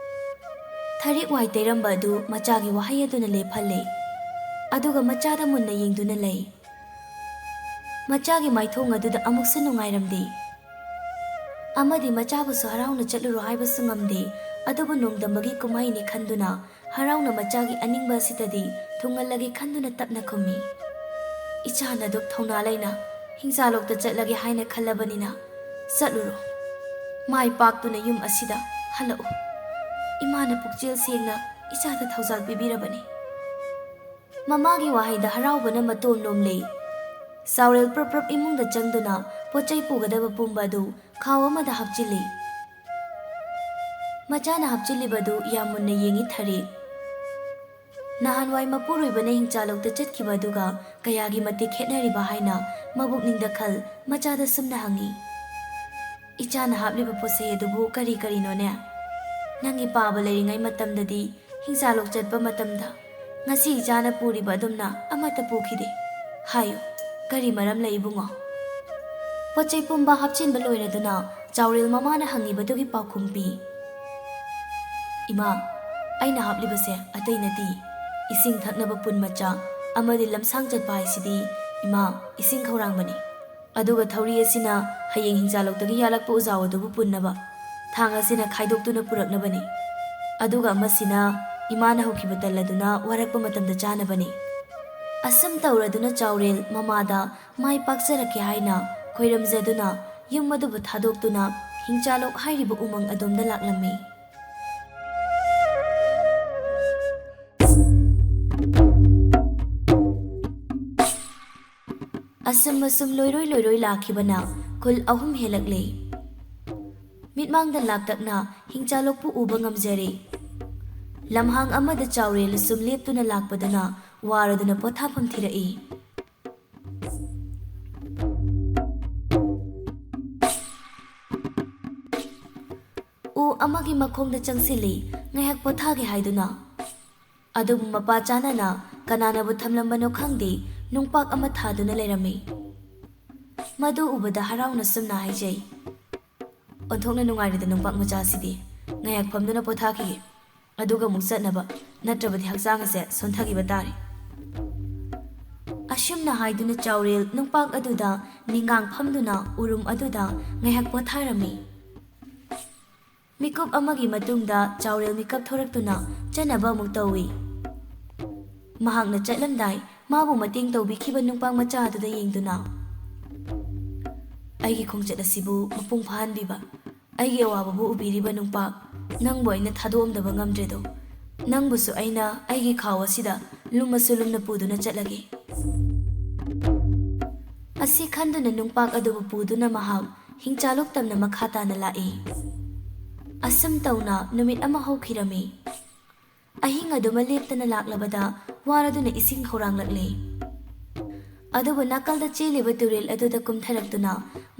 ꯊꯔꯤꯛ ꯋꯥꯏ ꯇꯩꯔꯝꯕ ꯑꯗꯨ ꯃꯆꯥꯒꯤ ꯋꯥꯍꯩ ꯑꯗꯨꯅ ꯂꯦꯞꯍꯜꯂꯦ꯫ ꯑꯗꯨꯒ ꯃꯆꯥꯗ ꯃꯨꯟꯅ ꯌꯦꯡꯗꯨꯅ ꯂꯩ꯫ ꯃꯆꯥꯒꯤ ꯃꯥꯏꯊꯣꯡ ꯑꯗꯨꯗ ꯑꯃꯨꯛꯁꯨ ꯅꯨꯡꯉꯥꯏꯔꯝꯗꯦ꯫ ꯑꯃꯗꯤ ꯃꯆꯥꯕꯨꯁꯨ ꯍꯔꯥꯎꯅ ꯆꯠꯂꯨꯔꯣ ꯍꯥꯏꯕꯁꯨ ꯉꯝꯗꯦ꯫ ꯑꯗꯨꯕꯨ ꯅꯣꯡꯗꯝꯕꯒꯤ ꯀꯨꯝꯍꯩꯅꯤ ꯈꯟꯗꯨꯅ ꯍꯔꯥꯎꯅ ꯃꯆꯥꯒꯤ ꯑꯅꯤꯡꯕ ꯑꯁꯤꯗꯗꯤ ꯊꯨꯡꯍꯜꯂꯒꯦ ꯈꯟꯗꯨꯅ ꯇꯞꯅ ꯈꯨꯝꯃꯤ꯫ "ꯏꯆꯥꯅ ꯑꯗꯨꯛ ꯊꯧꯅꯥ ꯂꯩꯅ ꯍꯤꯡꯆꯥꯂꯣꯛꯇ ꯆꯠꯂꯒꯦ ꯍꯥꯏꯅ ꯈꯜꯂꯕꯅꯤꯅ ꯆꯠꯂꯨꯔꯣ꯫ ꯃꯥꯏ ꯄꯥꯛꯇꯨꯅ ꯌꯨꯝ ꯑꯁꯤꯗ ꯍꯜꯂꯛꯎ꯫ ꯏꯃꯥꯅ ꯄꯨꯛꯆꯦꯜ ꯁꯦꯡꯅ ꯏꯆꯥꯗ ꯊꯧꯖꯥꯜ ꯄꯤꯕꯤꯔꯕꯅꯤ꯫" ꯃꯃꯥꯒꯤ ꯋꯥꯍꯩꯗ ꯍꯔꯥꯎꯕꯅ ꯃꯇꯣꯟ ꯂꯣꯝꯂꯦ꯫ ꯆꯥꯎꯔꯦꯜ ꯄ꯭ꯔꯞ ꯄ꯭ꯔꯞ ꯏꯃꯨꯡꯗ ꯆꯪꯗꯨꯅ ꯄꯣꯠ ꯆꯩ ꯄꯨꯒꯗꯕ ꯄꯨꯝꯕ ꯑꯗꯨ ꯈꯥꯎ ꯑꯃꯗ ꯍꯥꯞꯆꯤꯜꯂꯤ꯫ ꯃꯆꯥꯅ ꯍꯥꯞꯆꯤꯜꯂꯤꯕꯗꯨ ꯌꯥꯝ ꯃꯨꯟꯅ ꯌꯦꯡꯉꯤ ꯊꯔꯤꯛ꯫ ꯅꯍꯥꯟꯋꯥꯏ ꯃꯄꯨꯔꯣꯏꯕꯅ ꯍꯤꯡꯆꯥꯂꯣꯛꯇ ꯆꯠꯈꯤꯕ ꯑꯗꯨꯒ ꯀꯌꯥꯒꯤ ꯃꯇꯤꯛ ꯈꯦꯠꯅꯔꯤꯕ ꯍꯥꯏꯅ ꯃꯕꯨꯛꯅꯤꯡꯗ ꯈꯜ ꯃꯆꯥꯗ ꯁꯨꯝꯅ ꯍꯪꯉꯤ꯫ "ꯏꯆꯥꯅ ꯍꯥꯞꯂꯤꯕ ꯄꯣꯠꯆꯩ ꯑꯗꯨꯕꯨ ꯀꯔꯤ ꯀꯔꯤꯅꯣꯅꯦ? ꯅꯪꯒꯤ ꯄꯥꯕ ꯂꯩꯔꯤꯉꯩ ꯃꯇꯝꯗꯗꯤ ꯍꯤꯡꯆꯥꯂꯣꯛ ꯆꯠꯄ ꯃꯇꯝꯗ ꯉꯁꯤ ꯏꯆꯥꯅ ꯄꯨꯔꯤꯕ ꯑꯗꯨꯝꯅ ꯑꯃꯠꯇ ꯄꯨꯈꯤꯗꯦ꯫ ꯍꯥꯏꯌꯨ, "ꯀꯔꯤ ꯃꯔꯝ ꯂꯩ, ꯏꯕꯨꯡꯉꯣ?" ꯄꯣꯠ ꯆꯩ ꯄꯨꯝꯕ ꯍꯥꯞꯆꯤꯟꯕ ꯂꯣꯏꯔꯗꯨꯅ ꯆꯥꯎꯔꯦꯜ ꯃꯃꯥꯅ ꯍꯪꯉꯤꯕꯗꯨꯒꯤ ꯄꯥꯎꯈꯨꯝ ꯄꯤ꯫ "ꯏꯃꯥ, ꯑꯩꯅ ꯍꯥꯞꯂꯤꯕꯁꯦ ꯑꯇꯩ ꯅꯠꯇꯦ꯫ ꯏꯁꯤꯡ ꯊꯛꯅꯕ ꯄꯨꯟ ꯃꯆꯥ ꯑꯃꯗꯤ ꯂꯝꯁꯥꯡ ꯆꯠꯄ ꯍꯥꯏꯁꯤꯗꯤ, ꯏꯃꯥ, ꯏꯁꯤꯡ ꯈꯧꯔꯥꯡꯕꯅꯤ꯫ ꯑꯗꯨꯒ ꯊꯧꯔꯤ ꯑꯁꯤꯅ ꯍꯌꯦꯡ ꯍꯤꯡꯆꯥꯂꯣꯛꯇꯒꯤ ꯌꯥꯜꯂꯛꯄ ꯎꯖꯥꯎ ꯑꯗꯨꯕꯨ ꯄꯨꯟꯅꯕ꯫ ꯊꯥꯡ ꯑꯁꯤꯅ ꯈꯥꯏꯗꯣꯛꯇꯨꯅ ꯄꯨꯔꯛꯅꯕꯅꯤ꯫ ꯑꯗꯨꯒ ꯑꯃꯁꯤꯅ ꯏꯃꯥꯅ ꯍꯧꯈꯤꯕ ꯇꯜ ꯑꯗꯨꯅ ꯋꯥꯔꯛꯄ ꯃꯇꯝꯗ ꯆꯥꯅꯕꯅꯤ꯫" ꯑꯁꯨꯝ ꯇꯧꯔꯗꯨꯅ ꯆꯥꯎꯔꯦꯜ ꯃꯃꯥꯗ ꯃꯥꯏ ꯄꯥꯛꯆꯔꯛꯀꯦ ꯍꯥꯏꯅ ꯈꯣꯏꯔꯝꯖꯗꯨꯅ ꯌꯨꯝ ꯑꯗꯨꯕꯨ ꯊꯥꯗꯣꯛꯇꯨꯅ ꯍꯤꯡꯆꯥꯂꯣꯛ ꯍꯥꯏꯔꯤꯕ ꯎꯃꯪ ꯑꯗꯣꯝꯗ ꯂꯥꯛꯂꯝꯃꯤ꯫ ꯑꯁꯨꯝ ꯑꯁꯨꯝ ꯂꯣꯏꯔꯣꯏ ꯂꯣꯏꯔꯣꯏ ꯂꯥꯛꯈꯤꯕꯅ ꯈꯨꯜ ꯑꯍꯨꯝ ꯍꯦꯜꯂꯛꯂꯦ꯫ ꯃꯤꯠꯃꯥꯡꯗ ꯂꯥꯛꯇꯛꯅ ꯍꯤꯡꯆꯥꯂꯣꯛꯄꯨ ꯎꯕ ꯉꯝꯖꯔꯦ꯫ ꯂꯝꯍꯥꯡ ꯑꯃꯗ ꯆꯥꯎꯔꯦꯜ ꯑꯁꯨꯝ ꯂꯦꯞꯇꯨꯅ ꯂꯥꯛꯄꯗꯨꯅ ꯋꯥꯔꯗꯨꯅ ꯄꯣꯊꯥꯐꯝ ꯊꯤꯔꯛꯏ꯫ ꯎ ꯑꯃꯒꯤ ꯃꯈꯣꯡꯗ ꯆꯪꯁꯤꯜꯂꯤ, ꯉꯥꯏꯍꯥꯛ ꯄꯣꯊꯥꯒꯦ ꯍꯥꯏꯗꯨꯅ꯫ ꯑꯗꯨꯕꯨ ꯃꯄꯥ ꯆꯥꯅꯅ ꯀꯅꯥꯅꯕꯨ ꯊꯝꯂꯝꯕꯅꯣ ꯈꯪꯗꯦ, ꯅꯨꯡꯄꯥꯛ ꯑꯃ ꯊꯥꯗꯨꯅ ꯂꯩꯔꯝꯃꯤ꯫ ꯃꯗꯨ ꯎꯕꯗ ꯍꯔꯥꯎꯅ ꯁꯨꯝꯅ ꯍꯥꯏꯖꯩ, "ꯑꯣꯟꯊꯣꯛꯅ ꯅꯨꯡꯉꯥꯏꯔꯦꯗ ꯅꯨꯡꯄꯥꯛ ꯃꯆꯥꯁꯤꯗꯤ꯫ ꯉꯥꯏꯍꯥꯛ ꯐꯝꯗꯨꯅ ꯄꯣꯊꯥꯈꯤꯒꯦ, ꯑꯗꯨꯒ ꯑꯃꯨꯛ ꯆꯠꯅꯕ, ꯅꯠꯇ꯭ꯔꯕꯗꯤ ꯍꯛꯆꯥꯡ ꯑꯁꯦ ꯁꯣꯟꯊꯈꯤꯕ ꯇꯥꯔꯦ꯫" ꯑꯁꯨꯝꯅ ꯍꯥꯏꯗꯨꯅ ꯆꯥꯎꯔꯦꯜ ꯅꯨꯡꯄꯥꯛ ꯑꯗꯨꯗ ꯅꯤꯡꯒꯥꯡ ꯐꯝꯗꯨꯅ ꯎꯔꯨꯝ ꯑꯗꯨꯗ ꯉꯥꯏꯍꯥꯛ ꯄꯣꯊꯥꯔꯝꯃꯤ꯫ ꯃꯤꯀꯨꯞ ꯑꯃꯒꯤ ꯃꯇꯨꯡꯗ ꯆꯥꯎꯔꯦꯜ ꯃꯤꯀꯞ ꯊꯣꯔꯛꯇꯨꯅ ꯆꯠꯅꯕ ꯑꯃꯨꯛ ꯇꯧꯏ꯫ ꯃꯍꯥꯛꯅ ꯆꯠꯂꯝꯗꯥꯏ ꯃꯥꯕꯨ ꯃꯇꯦꯡ ꯇꯧꯕꯤꯈꯤꯕ ꯅꯨꯄꯥ ꯃꯆꯥ ꯑꯗꯨꯗ ꯌꯦꯡꯗꯨꯅ, "ꯑꯩꯒꯤ ꯈꯣꯡꯆꯠ ꯑꯁꯤꯕꯨ ꯃꯄꯨꯡ ꯐꯥꯍꯟꯕꯤꯕ ꯑꯩꯒꯤ ꯑꯋꯥꯕꯕꯨ ꯎꯕꯤꯔꯤꯕ ꯅꯨꯄꯥ, ꯅꯪꯕꯨ ꯑꯩꯅ ꯊꯥꯗꯣꯛꯑꯝꯗꯕ ꯉꯝꯗ꯭ꯔꯦꯗꯣ꯫ ꯅꯪꯕꯨꯁꯨ ꯑꯩꯅ ꯑꯩꯒꯤ ꯈꯥꯎ ꯑꯁꯤꯗ ꯂꯨꯝꯃꯁꯨ ꯂꯨꯝꯅ ꯄꯨꯗꯨꯅ ꯆꯠꯂꯒꯦ꯫" ꯑꯁꯤ ꯈꯟꯗꯨꯅ ꯅꯨꯡꯄꯥꯛ ꯑꯗꯨꯕꯨ ꯄꯨꯗꯨꯅ ꯃꯍꯥꯛ ꯍꯤꯡꯆꯥꯂꯣꯛ ꯇꯝꯅ ꯃꯈꯥ ꯇꯥꯅ ꯂꯥꯛꯏ꯫ ꯑꯁꯨꯝ ꯇꯧꯅ ꯅꯨꯃꯤꯠ ꯑꯃ ꯍꯧꯈꯤꯔꯝꯃꯤ꯫ ꯑꯍꯤꯡ ꯑꯗꯨꯃ ꯂꯦꯞꯇꯅ ꯂꯥꯛꯂꯕꯗ ꯋꯥꯔꯗꯨꯅ ꯏꯁꯤꯡ ꯈꯧꯔꯥꯡꯂꯛꯂꯦ꯫ ꯑꯗꯨꯕꯨ ꯅꯥꯀꯜꯗ ꯆꯦꯜꯂꯤꯕ ꯇꯨꯔꯦꯜ ꯑꯗꯨꯗ ꯀꯨꯝꯊꯔꯛꯇꯨꯅ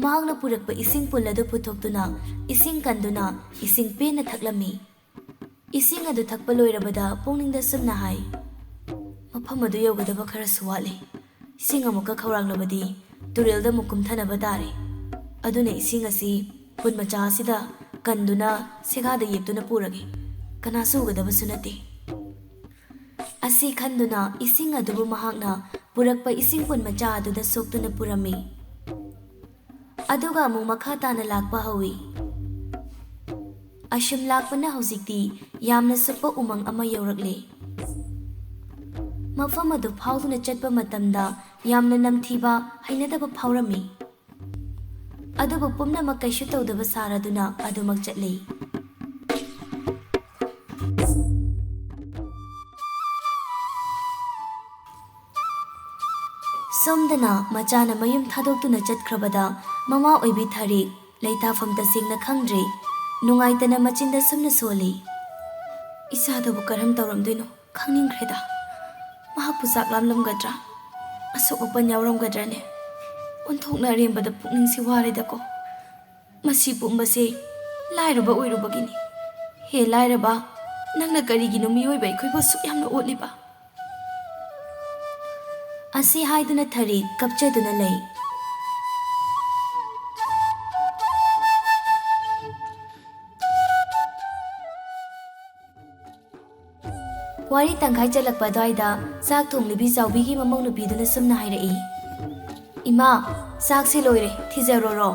ꯃꯍꯥꯛꯅ ꯄꯨꯔꯛꯄ ꯏꯁꯤꯡ ꯄꯨꯜ ꯑꯗꯨ ꯄꯨꯊꯣꯛꯇꯨꯅ ꯏꯁꯤꯡ ꯀꯟꯗꯨꯅ ꯏꯁꯤꯡ ꯄꯦꯟꯅ ꯊꯛꯂꯝꯃꯤ꯫ ꯏꯁꯤꯡ ꯑꯗꯨ ꯊꯛꯄ ꯂꯣꯏꯔꯕꯗ ꯄꯨꯛꯅꯤꯡꯗ ꯁꯨꯝꯅ ꯍꯥꯏ, "ꯃꯐꯝ ꯑꯗꯨ ꯌꯧꯒꯗꯕ ꯈꯔꯁꯨ ꯋꯥꯠꯂꯤ꯫ ꯏꯁꯤꯡ ꯑꯃꯨꯛꯀ ꯈꯧꯔꯥꯡꯂꯕꯗꯤ ꯇꯨꯔꯦꯜꯗ ꯑꯃꯨꯛ ꯀꯨꯝꯊꯅꯕ ꯇꯥꯔꯦ꯫ ꯑꯗꯨꯅ ꯏꯁꯤꯡ ꯑꯁꯤ ꯄꯨꯟ ꯃꯆꯥ ꯑꯁꯤꯗ ꯀꯟꯗꯨꯅ ꯁꯦꯒꯥꯗ ꯌꯦꯞꯇꯨꯅ ꯄꯨꯔꯒꯦ꯫ ꯀꯅꯥꯁꯨ ꯎꯒꯗꯕꯁꯨ ꯅꯠꯇꯦ꯫ ꯑꯁꯤ ꯈꯟꯗꯨꯅ ꯏꯁꯤꯡ ꯑꯗꯨꯕꯨ ꯃꯍꯥꯛꯅ ꯄꯨꯔꯛꯄ ꯏꯁꯤꯡ ꯄꯨꯟ ꯃꯆꯥ ꯑꯗꯨꯗ ꯁꯣꯛꯇꯨꯅ ꯄꯨꯔꯝꯃꯤ꯫ ꯑꯗꯨꯒ ꯑꯃꯨꯛ ꯃꯈꯥ ꯇꯥꯅ ꯂꯥꯛꯄ ꯍꯧꯏ꯫ ꯑꯁꯨꯝ ꯂꯥꯛꯄꯅ ꯍꯧꯖꯤꯛꯇꯤ ꯌꯥꯝꯅ ꯁꯨꯞꯄ ꯎꯃꯪ ꯑꯃ ꯌꯧꯔꯛꯂꯦ꯫ ꯃꯐꯝ ꯑꯗꯨ ꯐꯥꯎꯗꯨꯅ ꯆꯠꯄ ꯃꯇꯝꯗ ꯌꯥꯝꯅ ꯅꯝꯊꯤꯕ, ꯍꯩꯅꯗꯕ ꯐꯥꯎꯔꯝꯃꯤ꯫ ꯑꯗꯨꯕꯨ ꯄꯨꯝꯅꯃꯛ ꯀꯩꯁꯨ ꯇꯧꯗꯕ ꯁꯥꯔꯗꯨꯅ ꯑꯗꯨꯃꯛ ꯆꯠꯂꯤ꯫ ꯁꯣꯝꯗꯅ ꯃꯆꯥꯅ ꯃꯌꯨꯝ ꯊꯥꯗꯣꯛꯇꯨꯅ ꯆꯠꯈ꯭ꯔꯕꯗ ꯃꯃꯥ ꯑꯣꯏꯕꯤ ꯊꯔꯤ ꯂꯩꯇꯥꯐꯝ ꯇꯁꯦꯡꯅ ꯈꯪꯗ꯭ꯔꯦ꯫ ꯅꯨꯡꯉꯥꯏꯇꯅ ꯃꯆꯤꯟꯗ ꯁꯨꯝꯅ ꯁꯣꯜꯂꯤ꯫ ꯏꯆꯥꯗꯨꯕꯨ ꯀꯔꯝ ꯇꯧꯔꯝꯗꯣꯏꯅꯣ? ꯈꯪꯅꯤꯡꯈ꯭ꯔꯦꯗ꯫ ꯃꯍꯥꯛꯄꯨ ꯆꯥꯛ ꯂꯥꯝꯂꯝꯒꯗ꯭ꯔꯥ? ꯑꯁꯣꯛ ꯑꯄꯟ ꯌꯥꯎꯔꯝꯒꯗ꯭ꯔꯅꯦ? ꯑꯣꯟꯊꯣꯛꯅ ꯑꯔꯦꯝꯕꯗ ꯄꯨꯛꯅꯤꯡꯁꯤ ꯋꯥꯔꯦꯗꯀꯣ꯫ ꯃꯁꯤ ꯄꯨꯝꯕꯁꯦ ꯂꯥꯏꯔꯕ ꯑꯣꯏꯔꯨꯕꯒꯤꯅꯤ꯫ ꯍꯦ ꯂꯥꯏꯔꯕ, ꯅꯪꯅ ꯀꯔꯤꯒꯤꯅꯣ ꯃꯤꯑꯣꯏꯕ ꯑꯩꯈꯣꯏꯕꯨ ꯑꯁꯨꯛ ꯌꯥꯝꯅ ꯑꯣꯠꯂꯤꯕ? ꯑꯁꯤ ꯍꯥꯏꯗꯨꯅ ꯊꯔꯤ ꯀꯞꯆꯗꯨꯅ ꯂꯩ꯫ ꯋꯥꯔꯤ ꯇꯪꯈꯥꯏ ꯆꯠꯂꯛꯄ ꯑꯗꯨꯋꯥꯏꯗ ꯆꯥꯛ ꯊꯣꯡꯂꯤꯕꯤ ꯆꯥꯎꯕꯤꯒꯤ ꯃꯃꯧ ꯅꯨꯄꯤꯗꯨꯅ ꯁꯨꯝꯅ ꯍꯥꯏꯔꯛꯏ, "ꯏꯃꯥ, ꯆꯥꯛꯁꯦ ꯂꯣꯏꯔꯦ, ꯊꯤꯖꯔꯣꯔꯣ?"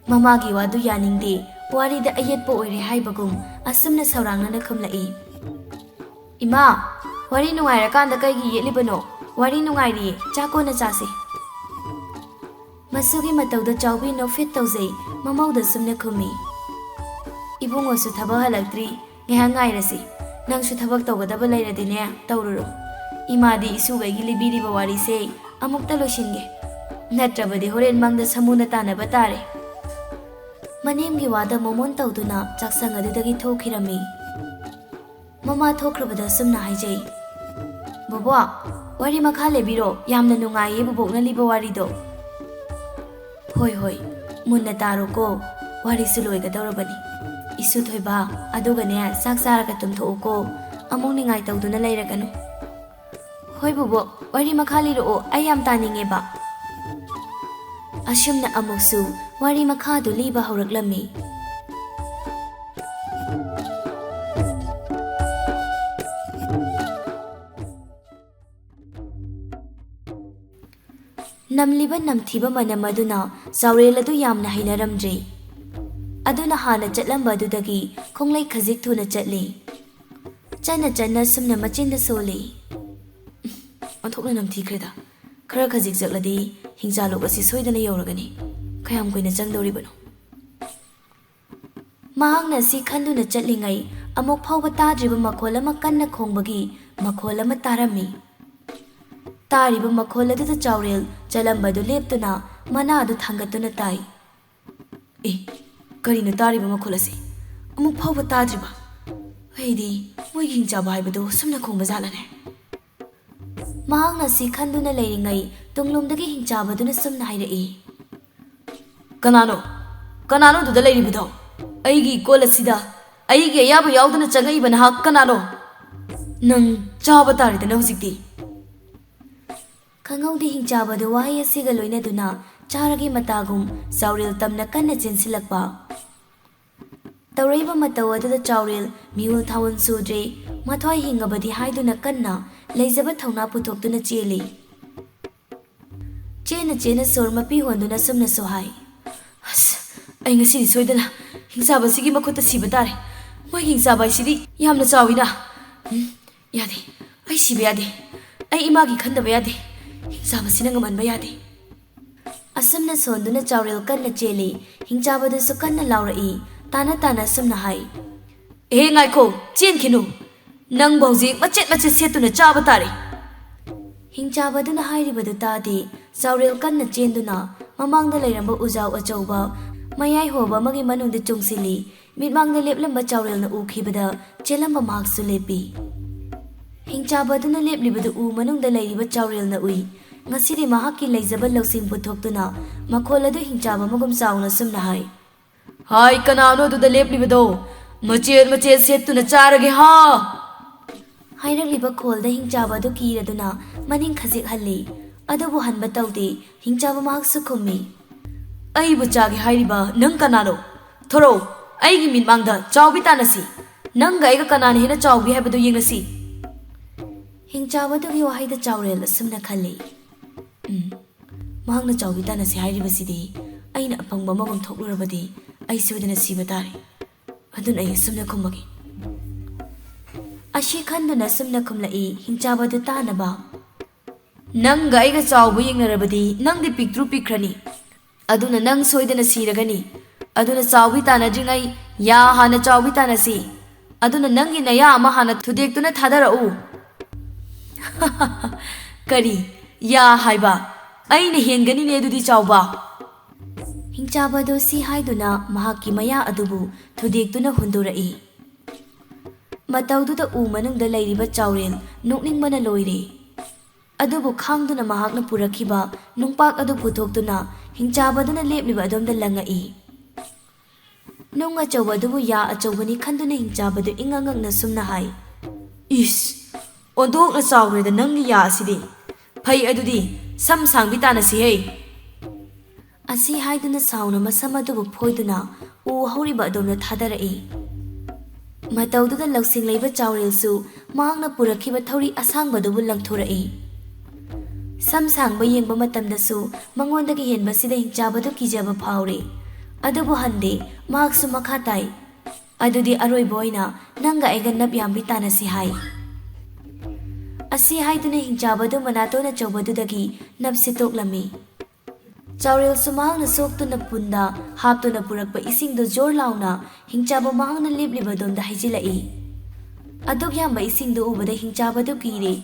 ꯃꯃꯥꯒꯤ ꯋꯥꯗꯨ ꯌꯥꯅꯤꯡꯗꯦ, ꯋꯥꯔꯤꯗ ꯑꯌꯦꯠꯄ ꯑꯣꯏꯔꯦ ꯍꯥꯏꯕꯒꯨꯝ ꯑꯁꯨꯝꯅ ꯁꯧꯔꯥꯡꯅꯅ ꯈꯨꯝꯂꯛꯏ, "ꯏꯃꯥ, ꯋꯥꯔꯤ ꯅꯨꯡꯉꯥꯏꯔꯀꯥꯟꯗ ꯀꯩꯒꯤ ꯌꯦꯠꯂꯤꯕꯅꯣ? ꯋꯥꯔꯤ ꯅꯨꯡꯉꯥꯏꯔꯤꯌꯦ, ꯆꯥꯛ ꯀꯣꯟꯅ ꯆꯥꯁꯤ꯫" ꯃꯁꯨꯒꯤ ꯃꯇꯧꯗ ꯆꯥꯎꯕꯤ ꯅꯣꯛꯐꯦꯠ ꯇꯧꯖꯩ, ꯃꯃꯧꯗ ꯁꯨꯝꯅ ꯈꯨꯝꯃꯤ, "ꯏꯕꯨꯡꯉꯣꯁꯨ ꯊꯕꯛ ꯍꯜꯂꯛꯇ꯭ꯔꯤ, ꯉꯥꯏꯍꯥꯛ ꯉꯥꯏꯔꯁꯤ꯫ ꯅꯪꯁꯨ ꯊꯕꯛ ꯇꯧꯒꯗꯕ ꯂꯩꯔꯗꯤꯅꯦ, ꯇꯧꯔꯨꯔꯣ꯫ ꯏꯃꯥꯗꯤ ꯏꯁꯨꯒꯩꯒꯤ ꯂꯤꯕꯤꯔꯤꯕ ꯋꯥꯔꯤꯁꯦ ꯑꯃꯨꯛꯇ ꯂꯣꯏꯁꯤꯟꯒꯦ꯫ ꯅꯠꯇ꯭ꯔꯕꯗꯤ ꯍꯣꯔꯦꯟ ꯃꯪꯗ ꯁꯃꯨꯅ ꯇꯥꯟꯅꯕ ꯇꯥꯔꯦ꯫" ꯃꯅꯦꯝꯒꯤ ꯋꯥꯗ ꯃꯣꯃꯣꯟ ꯇꯧꯗꯨꯅ ꯆꯥꯛꯁꯪ ꯑꯗꯨꯗꯒꯤ ꯊꯣꯛꯈꯤꯔꯝꯃꯤ꯫ ꯃꯃꯥ ꯊꯣꯛꯈ꯭ꯔꯕꯗ ꯁꯨꯝꯅ ꯍꯥꯏꯖꯩ, "ꯕꯣꯕꯣꯛ, ꯋꯥꯔꯤ ꯃꯈꯥ ꯂꯤꯕꯤꯔꯣ, ꯌꯥꯝꯅ ꯅꯨꯡꯉꯥꯏꯌꯦ ꯕꯣꯕꯣꯛꯅ ꯂꯤꯕ ꯋꯥꯔꯤꯗꯣ꯫" "ꯍꯣꯏ, ꯍꯣꯏ, ꯃꯨꯟꯅ ꯇꯥꯔꯣꯀꯣ, ꯋꯥꯔꯤꯁꯨ ꯂꯣꯏꯒꯗꯧꯔꯕꯅꯤ꯫ ꯏꯁꯨ ꯊꯣꯏꯕ, ꯑꯗꯨꯒꯅꯦ, ꯆꯥꯛ ꯆꯥꯔꯒ ꯇꯨꯝꯊꯣꯛꯎꯀꯣ, ꯑꯃꯨꯛ ꯅꯤꯡꯉꯥꯏ ꯇꯧꯗꯨꯅ ꯂꯩꯔꯒꯅꯨ꯫" ꯍꯣꯏ ꯕꯣꯕꯣꯛ, ꯋꯥꯔꯤ ꯃꯈꯥ ꯂꯤꯔꯛꯑꯣ, ꯑꯩ ꯌꯥꯝ ꯇꯥꯅꯤꯡꯉꯦꯕ꯫ ꯑꯁꯨꯝꯅ ꯑꯃꯨꯛꯁꯨ ꯋꯥꯔꯤ ꯃꯈꯥꯗꯨ ꯂꯤꯕ ꯍꯧꯔꯛꯂꯝꯃꯤ꯫ ꯅꯝꯂꯤꯕ ꯅꯝꯊꯤꯕ ꯃꯅꯝ ꯑꯗꯨꯅ ꯆꯥꯎꯔꯦꯜ ꯑꯗꯨ ꯌꯥꯝꯅ ꯍꯩꯅꯔꯝꯗ꯭ꯔꯦ꯫ ꯑꯗꯨꯅ ꯍꯥꯟꯅ ꯆꯠꯂꯝꯕ ꯑꯗꯨꯗꯒꯤ ꯈꯣꯡꯂꯩ ꯈꯖꯤꯛ ꯊꯨꯅ ꯆꯠꯂꯤ꯫ ꯆꯠꯅ ꯆꯠꯅ ꯁꯨꯝꯅ ꯃꯆꯤꯟꯗ ꯁꯣꯜꯂꯤ꯫ "ꯑꯣꯟꯊꯣꯛꯅ ꯅꯝꯊꯤꯈ꯭ꯔꯦꯗ꯫ ꯈꯔ ꯈꯖꯤꯛ ꯆꯠꯂꯗꯤ ꯍꯤꯡꯆꯥꯂꯣꯛ ꯑꯁꯤ ꯁꯣꯏꯗꯅ ꯌꯧꯔꯒꯅꯤ꯫ ꯀꯌꯥꯝ ꯀꯨꯏꯅ ꯆꯪꯗꯧꯔꯤꯕꯅꯣ?" ꯃꯍꯥꯛꯅ ꯁꯤ ꯈꯟꯗꯨꯅ ꯆꯠꯂꯤꯉꯩ, ꯑꯃꯨꯛ ꯐꯥꯎꯕ ꯇꯥꯗ꯭ꯔꯤꯕ ꯃꯈꯣꯜ ꯑꯃ ꯀꯟꯅ ꯈꯣꯡꯕꯒꯤ ꯃꯈꯣꯜ ꯑꯃ ꯇꯥꯔꯝꯃꯤ꯫ ꯇꯥꯔꯤꯕ ꯃꯈꯣꯜ ꯑꯗꯨꯗ ꯆꯥꯎꯔꯦꯜ ꯆꯠꯂꯝꯕꯗꯨ ꯂꯦꯞꯇꯨꯅ ꯃꯅꯥ ꯑꯗꯨ ꯊꯥꯡꯒꯠꯇꯨꯅ ꯇꯥꯏ꯫ "ꯑꯦ, ꯀꯔꯤꯅꯣ ꯇꯥꯔꯤꯕ ꯃꯈꯣꯜ ꯑꯁꯤ? ꯑꯃꯨꯛ ꯐꯥꯎꯕ ꯇꯥꯗ꯭ꯔꯤꯕ? ꯑꯩꯗꯤ ꯃꯣꯏꯒꯤ ꯍꯤꯡꯆꯥꯕ ꯍꯥꯏꯕꯗꯨ ꯁꯨꯝꯅ ꯈꯣꯡꯕ ꯖꯥꯠꯂꯅꯦ?" ꯃꯍꯥꯛꯅ ꯁꯤ ꯈꯟꯗꯨꯅ ꯂꯩꯔꯤꯉꯩ, ꯇꯨꯡꯂꯣꯝꯗꯒꯤ ꯍꯤꯡꯆꯥꯕꯗꯨꯅ ꯁꯨꯝꯅ ꯍꯥꯏꯔꯛꯏ꯫ "ꯀꯅꯥꯅꯣ? ꯀꯅꯥꯅꯣ ꯑꯗꯨꯗ ꯂꯩꯔꯤꯕꯗꯣ? ꯑꯩꯒꯤ ꯏꯀꯣꯜ ꯑꯁꯤꯗ ꯑꯩꯒꯤ ꯑꯌꯥꯕ ꯌꯥꯎꯗꯅ ꯆꯪꯉꯛꯏꯕ ꯅꯍꯥꯛ ꯀꯅꯥꯅꯣ? ꯅꯪ ꯆꯥꯕ ꯇꯥꯔꯦꯗꯅ ꯍꯧꯖꯤꯛꯇꯤ꯫" ꯈꯪꯍꯧꯗꯦ ꯍꯤꯡꯆꯥꯕꯗꯨ ꯋꯥꯍꯩ ꯑꯁꯤꯒ ꯂꯣꯏꯅꯗꯨꯅ ꯆꯥꯔꯒꯦ ꯃꯇꯥꯒꯨꯝ ꯆꯥꯎꯔꯦꯜ ꯇꯝꯅ ꯀꯟꯅ ꯆꯦꯟꯁꯤꯜꯂꯛꯄ꯫ ꯇꯧꯔꯛꯏꯕ ꯃꯇꯧ ꯑꯗꯨꯗ ꯆꯥꯎꯔꯦꯜ ꯃꯤꯍꯨꯜ ꯊꯥꯍꯨꯜ ꯁꯨꯗ꯭ꯔꯦ, ꯃꯊ꯭ꯋꯥꯏ ꯍꯤꯡꯉꯕꯗꯤ ꯍꯥꯏꯗꯨꯅ ꯀꯟꯅ ꯂꯩꯖꯕ ꯊꯧꯅꯥ ꯄꯨꯊꯣꯛꯇꯨꯅ ꯆꯦꯜꯂꯤ꯫ ꯆꯦꯟꯅ ꯆꯦꯟꯅ ꯁꯣꯔ ꯃꯄꯤ ꯍꯣꯟꯗꯨꯅ ꯁꯨꯝꯅꯁꯨ ꯍꯥꯏ꯫ "ꯑꯁ, ꯑꯩ ꯉꯁꯤꯗꯤ ꯁꯣꯏꯗꯅ ꯍꯤꯡꯆꯥꯕꯁꯤꯒꯤ ꯃꯈꯨꯠꯇ ꯁꯤꯕ ꯇꯥꯔꯦ꯫ ꯃꯣꯏꯒꯤ ꯍꯤꯡꯆꯥꯕ ꯍꯥꯏꯁꯤꯗꯤ ꯌꯥꯝꯅ ꯆꯥꯎꯏꯅ꯫ ꯎꯝ, ꯌꯥꯗꯦ, ꯑꯩ ꯁꯤꯕ ꯌꯥꯗꯦ꯫ ꯑꯩ ꯏꯃꯥꯒꯤ ꯈꯟꯗꯕ ꯌꯥꯗꯦ꯫ ꯍꯤꯡꯆꯥꯕꯁꯤꯅ ꯉꯝꯍꯟꯕ ꯌꯥꯗꯦ꯫" ꯑꯁꯨꯝꯅ ꯁꯣꯟꯗꯨꯅ ꯆꯥꯎꯔꯦꯜ ꯀꯟꯅ ꯆꯦꯜꯂꯤ꯫ ꯍꯤꯡꯆꯥꯕꯗꯨꯁꯨ ꯀꯟꯅ ꯂꯥꯎꯔꯛꯏ꯫ ꯇꯥꯅ ꯇꯥꯅ ꯑꯁꯨꯝꯅ ꯍꯥꯏ꯫ "ꯑꯦꯍꯦ, ꯉꯥꯏꯈꯣ, ꯆꯦꯟꯈꯤꯅꯨ꯫ ꯅꯪꯕꯨ ꯍꯧꯖꯤꯛ ꯃꯆꯦꯠ ꯃꯆꯦꯠ ꯁꯦꯠꯇꯨꯅ ꯆꯥꯕ ꯇꯥꯔꯦ꯫" ꯍꯤꯡꯆꯥꯕꯗꯨꯅ ꯍꯥꯏꯔꯤꯕꯗꯨ ꯇꯥꯗꯦ꯫ ꯆꯥꯎꯔꯦꯜ ꯀꯟꯅ ꯆꯦꯟꯗꯨꯅ ꯃꯃꯥꯡꯗ ꯂꯩꯔꯝꯕ ꯎꯖꯥꯎ ꯑꯆꯧꯕ, ꯃꯌꯥꯏ ꯍꯣꯕ ꯑꯃꯒꯤ ꯃꯅꯨꯡꯗ ꯆꯣꯡꯁꯤꯜꯂꯤ꯫ ꯃꯤꯠꯃꯥꯡꯗ ꯂꯦꯞꯂꯝꯕ ꯆꯥꯎꯔꯦꯜꯅ ꯎꯈꯤꯕꯗ ꯆꯦꯜꯂꯝꯕ ꯃꯍꯥꯛꯁꯨ ꯂꯦꯞꯄꯤ꯫ ꯍꯤꯡꯆꯥꯕꯗꯨꯅ ꯂꯦꯞꯂꯤꯕꯗꯨ ꯎ ꯃꯅꯨꯡꯗ ꯂꯩꯔꯤꯕ ꯆꯥꯎꯔꯦꯜꯅ ꯎꯏ꯫ ꯉꯁꯤꯗꯤ ꯃꯍꯥꯛꯀꯤ ꯂꯩꯖꯕ ꯂꯧꯁꯤꯡ ꯄꯨꯊꯣꯛꯇꯨꯅ ꯃꯈꯣꯜ ꯑꯗꯨ ꯍꯤꯡꯆꯥꯕ ꯑꯃꯒꯨꯝ ꯆꯥꯎꯅ ꯁꯨꯝꯅ ꯍꯥꯏ꯫ "ꯍꯥꯏ, ꯀꯅꯥꯅꯣ ꯑꯗꯨꯗ ꯂꯦꯞꯂꯤꯕꯗꯣ? ꯃꯆꯦꯠ ꯃꯆꯦꯠ ꯁꯦꯠꯇꯨꯅ ꯆꯥꯔꯒꯦ ꯍꯥ!" ꯍꯥꯏꯔꯛꯂꯤꯕ ꯈꯣꯜꯗ ꯍꯤꯡꯆꯥꯕ ꯑꯗꯨ ꯀꯤꯔꯗꯨꯅ ꯃꯅꯤꯡ ꯈꯖꯤꯛ ꯍꯜꯂꯤ꯫ ꯑꯗꯨꯕꯨ ꯍꯟꯕ ꯇꯧꯗꯦ꯫ ꯍꯤꯡꯆꯥꯕ ꯃꯍꯥꯛꯁꯨ ꯈꯨꯝꯃꯤ, "ꯑꯩꯕꯨ ꯆꯥꯒꯦ ꯍꯥꯏꯔꯤꯕ ꯅꯪ ꯀꯅꯥꯅꯣ? ꯊꯣꯔꯛꯎ, ꯑꯩꯒꯤ ꯃꯤꯠꯃꯥꯡꯗ ꯆꯥꯎꯕꯤ ꯇꯥꯅꯁꯤ꯫ ꯅꯪꯒ ꯑꯩꯒ ꯀꯅꯥꯅ ꯍꯦꯟꯅ ꯆꯥꯎꯒꯦ ꯍꯥꯏꯕꯗꯨ ꯌꯦꯡꯅꯁꯤ꯫" ꯍꯤꯡꯆꯥꯕ ꯑꯗꯨꯒꯤ ꯋꯥꯍꯩꯗ ꯆꯥꯎꯔꯦꯜ ꯑꯁꯨꯝꯅ ꯈꯜꯂꯤ, "ꯎꯝ, ꯃꯍꯥꯛꯅ ꯆꯥꯎꯕꯤ ꯇꯥꯅꯁꯤ ꯍꯥꯏꯔꯤꯕꯁꯤꯗꯤ ꯑꯩꯅ ꯑꯄꯪꯕ ꯑꯃꯒꯨꯝ ꯊꯣꯛꯂꯨꯔꯕꯗꯤ ꯑꯩ ꯁꯣꯏꯗꯅ ꯁꯤꯕ ꯇꯥꯔꯦ꯫ ꯑꯗꯨꯅ ꯑꯩ ꯑꯁꯨꯝꯅ ꯈꯨꯝꯃꯒꯦ꯫" ꯑꯁꯤ ꯈꯟꯗꯨꯅ ꯑꯁꯨꯝꯅ ꯈꯨꯝꯂꯛꯏ ꯍꯤꯡꯆꯥꯕ ꯑꯗꯨ ꯇꯥꯅꯕ, "ꯅꯪꯒ ꯑꯩꯒ ꯆꯥꯎꯕ ꯌꯦꯡꯅꯔꯕꯗꯤ ꯅꯪꯗꯤ ꯄꯤꯛꯇ꯭ꯔꯨ ꯄꯤꯛꯈ꯭ꯔꯅꯤ꯫ ꯑꯗꯨꯅ ꯅꯪ ꯁꯣꯏꯗꯅ ꯁꯤꯔꯒꯅꯤ꯫ ꯑꯗꯨꯅ ꯆꯥꯎꯕꯤ ꯇꯥꯅꯗ꯭ꯔꯤꯉꯩ ꯌꯥ ꯍꯥꯟꯅ ꯆꯥꯎꯕꯤ ꯇꯥꯅꯁꯤ꯫ ꯑꯗꯨꯅ ꯅꯪꯒꯤ ꯅꯌꯥ ꯑꯃ ꯍꯥꯟꯅ ꯊꯨꯗꯦꯛꯇꯨꯅ ꯊꯥꯗꯔꯛꯎ꯫" "ꯀꯔꯤ? ꯌꯥ ꯍꯥꯏꯕ? ꯑꯩꯅ ꯍꯦꯟꯒꯅꯤꯅꯦ ꯑꯗꯨꯗꯤ ꯆꯥꯎꯕ꯫" ꯍꯤꯡꯆꯥꯕ ꯑꯗꯨ ꯁꯤ ꯍꯥꯏꯗꯨꯅ ꯃꯍꯥꯛꯀꯤ ꯃꯌꯥ ꯑꯗꯨꯕꯨ ꯊꯨꯗꯦꯛꯇꯨꯅ ꯍꯨꯟꯗꯣꯔꯛꯏ꯫ ꯃꯇꯧꯗꯨꯗ ꯎ ꯃꯅꯨꯡꯗ ꯂꯩꯔꯤꯕ ꯆꯥꯎꯔꯦꯜ ꯅꯣꯛꯅꯤꯡꯕꯅ ꯂꯣꯏꯔꯦ꯫ ꯑꯗꯨꯕꯨ ꯈꯥꯡꯗꯨꯅ ꯃꯍꯥꯛꯅ ꯄꯨꯔꯛꯈꯤꯕ ꯅꯨꯡꯄꯥꯛ ꯑꯗꯨ ꯄꯨꯊꯣꯛꯇꯨꯅ ꯍꯤꯡꯆꯥꯕꯗꯨꯅ ꯂꯦꯞꯂꯤꯕ ꯑꯗꯣꯝꯗ ꯂꯪꯉꯛꯏ꯫ ꯅꯨꯡ ꯑꯆꯧꯕ ꯑꯗꯨꯕꯨ ꯌꯥ ꯑꯆꯧꯕꯅꯤ ꯈꯟꯗꯨꯅ ꯍꯤꯡꯆꯥꯕꯗꯨ ꯏꯉꯛ ꯉꯛꯅ ꯁꯨꯝꯅ ꯍꯥꯏ, "ꯏꯁ, ꯑꯣꯟꯊꯣꯛꯅ ꯆꯥꯎꯈ꯭ꯔꯦꯗ ꯅꯪꯒꯤ ꯌꯥ ꯑꯁꯤꯗꯤ꯫ ꯐꯩ ꯑꯗꯨꯗꯤ, ꯁꯝ ꯁꯥꯡꯕꯤ ꯇꯥꯅꯁꯤꯍꯦ꯫" ꯑꯁꯤ ꯍꯥꯏꯗꯨꯅ ꯁꯥꯎꯅ ꯃꯁꯝ ꯑꯗꯨꯕꯨ ꯐꯣꯏꯗꯨꯅ ꯎ ꯍꯧꯔꯤꯕ ꯑꯗꯣꯝꯗ ꯊꯥꯗꯔꯛꯏ꯫ ꯃꯇꯧꯗꯨꯗ ꯂꯧꯁꯤꯡ ꯂꯩꯕ ꯆꯥꯎꯔꯦꯜꯁꯨ ꯃꯍꯥꯛꯅ ꯄꯨꯔꯛꯈꯤꯕ ꯊꯧꯔꯤ ꯑꯁꯥꯡꯕꯗꯨꯕꯨ ꯂꯪꯊꯣꯔꯛꯏ꯫ ꯁꯝ ꯁꯥꯡꯕ ꯌꯦꯡꯕ ꯃꯇꯝꯗꯁꯨ ꯃꯉꯣꯟꯗꯒꯤ ꯍꯦꯟꯕꯁꯤꯗ ꯍꯤꯡꯆꯥꯕꯗꯨ ꯀꯤꯖꯕ ꯐꯥꯎꯔꯦ꯫ ꯑꯗꯨꯕꯨ ꯍꯟꯗꯦ, ꯃꯍꯥꯛꯁꯨ ꯃꯈꯥ ꯇꯥꯏ, "ꯑꯗꯨꯗꯤ ꯑꯔꯣꯏꯕ ꯑꯣꯏꯅ ꯅꯪꯒ ꯑꯩꯒ ꯅꯞ ꯌꯥꯝꯕꯤ ꯇꯥꯅꯁꯤ" ꯍꯥꯏ꯫ ꯑꯁꯤ ꯍꯥꯏꯗꯨꯅ ꯍꯤꯡꯆꯥꯕꯗꯨ ꯃꯅꯥꯇꯣꯟ ꯑꯆꯧꯕꯗꯨꯗꯒꯤ ꯅꯞꯁꯤ ꯇꯣꯛꯂꯝꯃꯤ꯫ ꯆꯥꯎꯔꯦꯜꯁꯨ ꯃꯍꯥꯛꯅ ꯁꯣꯛꯇꯨꯅ ꯄꯨꯟꯗ ꯍꯥꯞꯇꯨꯅ ꯄꯨꯔꯛꯄ ꯏꯁꯤꯡꯗꯨ ꯖꯣꯔ ꯂꯥꯎꯅ ꯍꯤꯡꯆꯥꯕ ꯃꯍꯥꯛꯅ ꯂꯦꯞꯂꯤꯕ ꯑꯗꯣꯝꯗ ꯍꯩꯖꯤꯜꯂꯛꯏ꯫ ꯑꯗꯨꯛ ꯌꯥꯝꯕ ꯏꯁꯤꯡꯗꯨ ꯎꯕꯗ ꯍꯤꯡꯆꯥꯕꯗꯨ ꯀꯤꯔꯦ꯫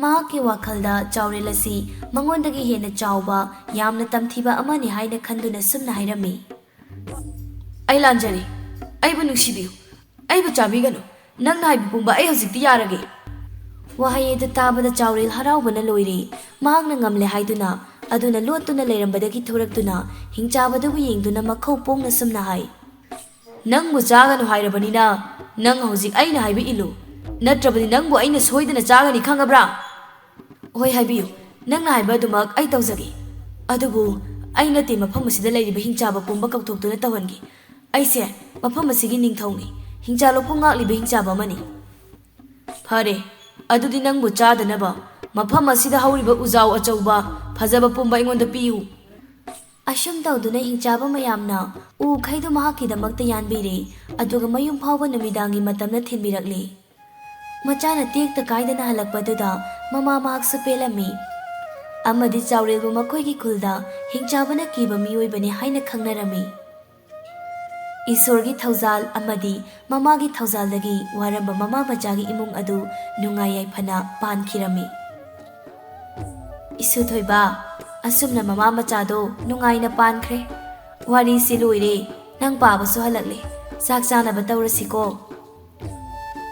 ꯃꯍꯥꯛꯀꯤ ꯋꯥꯈꯜꯗ ꯆꯥꯎꯔꯦꯜ ꯑꯁꯤ ꯃꯉꯣꯟꯗꯒꯤ ꯍꯦꯟꯅ ꯆꯥꯎꯕ, ꯌꯥꯝꯅ ꯇꯝꯊꯤꯕ ꯑꯃꯅꯤ ꯍꯥꯏꯅ ꯈꯟꯗꯨꯅ ꯁꯨꯝꯅ ꯍꯥꯏꯔꯝꯃꯤ, "ꯑꯩ ꯂꯥꯟꯖꯔꯦ꯫ ꯑꯩꯕꯨ ꯅꯨꯡꯁꯤꯕꯤꯌꯨ꯫ ꯑꯩꯕꯨ ꯆꯥꯕꯤꯒꯅꯨ꯫ ꯅꯪꯅ ꯍꯥꯏꯕ ꯄꯨꯝꯕ ꯑꯩ ꯍꯧꯖꯤꯛꯇꯤ ꯌꯥꯔꯒꯦ꯫" ꯋꯥꯍꯩ ꯑꯗꯨ ꯇꯥꯕꯗ ꯆꯥꯎꯔꯦꯜ ꯍꯔꯥꯎꯕꯅ ꯂꯣꯏꯔꯦ꯫ ꯃꯍꯥꯛꯅ ꯉꯝꯂꯦ ꯍꯥꯏꯗꯨꯅ ꯑꯗꯨꯅ ꯂꯣꯠꯇꯨꯅ ꯂꯩꯔꯝꯕꯗꯒꯤ ꯊꯣꯔꯛꯇꯨꯅ ꯍꯤꯡꯆꯥꯕꯗꯨꯕꯨ ꯌꯦꯡꯗꯨꯅ ꯃꯈꯧ ꯄꯣꯡꯅ ꯁꯨꯝꯅ ꯍꯥꯏ, "ꯅꯪꯕꯨ ꯆꯥꯒꯅꯨ ꯍꯥꯏꯔꯕꯅꯤꯅ ꯅꯪ ꯍꯧꯖꯤꯛ ꯑꯩꯅ ꯍꯥꯏꯕ ꯏꯜꯂꯨ꯫ ꯅꯠꯇ꯭ꯔꯕꯗꯤ ꯅꯪꯕꯨ ꯑꯩꯅ ꯁꯣꯏꯗꯅ ꯆꯥꯒꯅꯤ, ꯈꯪꯉꯕ꯭ꯔꯥ? ꯍꯣꯏ, ꯍꯥꯏꯕꯤꯌꯨ꯫ ꯅꯪꯅ ꯍꯥꯏꯕ ꯑꯗꯨꯃꯛ ꯑꯩ ꯇꯧꯖꯒꯦ꯫ ꯑꯗꯨꯕꯨ ꯑꯩ ꯅꯠꯇꯦ ꯃꯐꯝ ꯑꯁꯤꯗ ꯂꯩꯔꯤꯕ ꯍꯤꯡꯆꯥꯕ ꯄꯨꯝꯕ ꯀꯧꯊꯣꯛꯇꯨꯅ ꯇꯧꯍꯟꯒꯦ꯫ ꯑꯩꯁꯦ ꯃꯐꯝ ꯑꯁꯤꯒꯤ ꯅꯤꯡꯊꯧꯅꯤ, ꯍꯤꯡꯆꯥ ꯂꯧꯄꯨꯡ ꯉꯥꯛꯂꯤꯕ ꯍꯤꯡꯆꯥꯕ ꯑꯃꯅꯤ꯫ ꯐꯔꯦ, ꯑꯗꯨꯗꯤ ꯅꯪꯕꯨ ꯆꯥꯗꯅꯕ ꯃꯐꯝ ꯑꯁꯤꯗ ꯍꯧꯔꯤꯕ ꯎꯖꯥꯎ ꯑꯆꯧꯕ ꯐꯖꯕ ꯄꯨꯝꯕ ꯑꯩꯉꯣꯟꯗ ꯄꯤꯌꯨ꯫ ꯑꯁꯨꯝ ꯇꯧꯗꯨꯅ ꯍꯤꯡꯆꯥꯕ ꯃꯌꯥꯝꯅ ꯎꯈꯩꯗꯨ ꯃꯍꯥꯛꯀꯤꯗꯃꯛꯇ ꯌꯥꯟꯕꯤꯔꯦ, ꯑꯗꯨꯒ ꯃꯌꯨꯝ ꯐꯥꯎꯕ ꯅꯨꯃꯤꯗꯥꯡꯒꯤ ꯃꯇꯝꯗ ꯊꯤꯟꯕꯤꯔꯛꯂꯦ꯫ ꯃꯆꯥꯅ ꯇꯦꯛꯇ ꯀꯥꯏꯗꯅ ꯍꯜꯂꯛꯄꯗꯨꯗ ꯃꯃꯥ ꯃꯍꯥꯛꯁꯨ ꯄꯦꯜꯂꯝꯃꯤ, ꯑꯃꯗꯤ ꯆꯥꯎꯔꯦꯜꯕꯨ ꯃꯈꯣꯏꯒꯤ ꯈꯨꯜꯗ ꯍꯤꯡꯆꯥꯕꯅ ꯀꯤꯕ ꯃꯤꯑꯣꯏꯕꯅꯤ ꯍꯥꯏꯅ ꯈꯪꯅꯔꯝꯃꯤ꯫ ꯏꯁꯣꯔꯒꯤ ꯊꯧꯖꯥꯜ ꯑꯃꯗꯤ ꯃꯃꯥꯒꯤ ꯊꯧꯖꯥꯜꯗꯒꯤ ꯋꯥꯔꯝꯕ ꯃꯃꯥ ꯃꯆꯥꯒꯤ ꯏꯃꯨꯡ ꯑꯗꯨ ꯅꯨꯡꯉꯥꯏ ꯌꯥꯏꯐꯅ ꯄꯥꯟꯈꯤꯔꯝꯃꯤ꯫ ꯏꯁꯨ ꯊꯣꯏꯕ, ꯑꯁꯨꯝꯅ ꯃꯃꯥ ꯃꯆꯥꯗꯣ ꯅꯨꯡꯉꯥꯏꯅ ꯄꯥꯟꯈ꯭ꯔꯦ꯫ ꯋꯥꯔꯤꯁꯤ ꯂꯣꯏꯔꯦ, ꯅꯪ ꯄꯥꯕꯁꯨ ꯍꯜꯂꯛꯂꯦ, ꯆꯥꯛ ꯆꯥꯅꯕ ꯇꯧꯔꯁꯤꯀꯣ꯫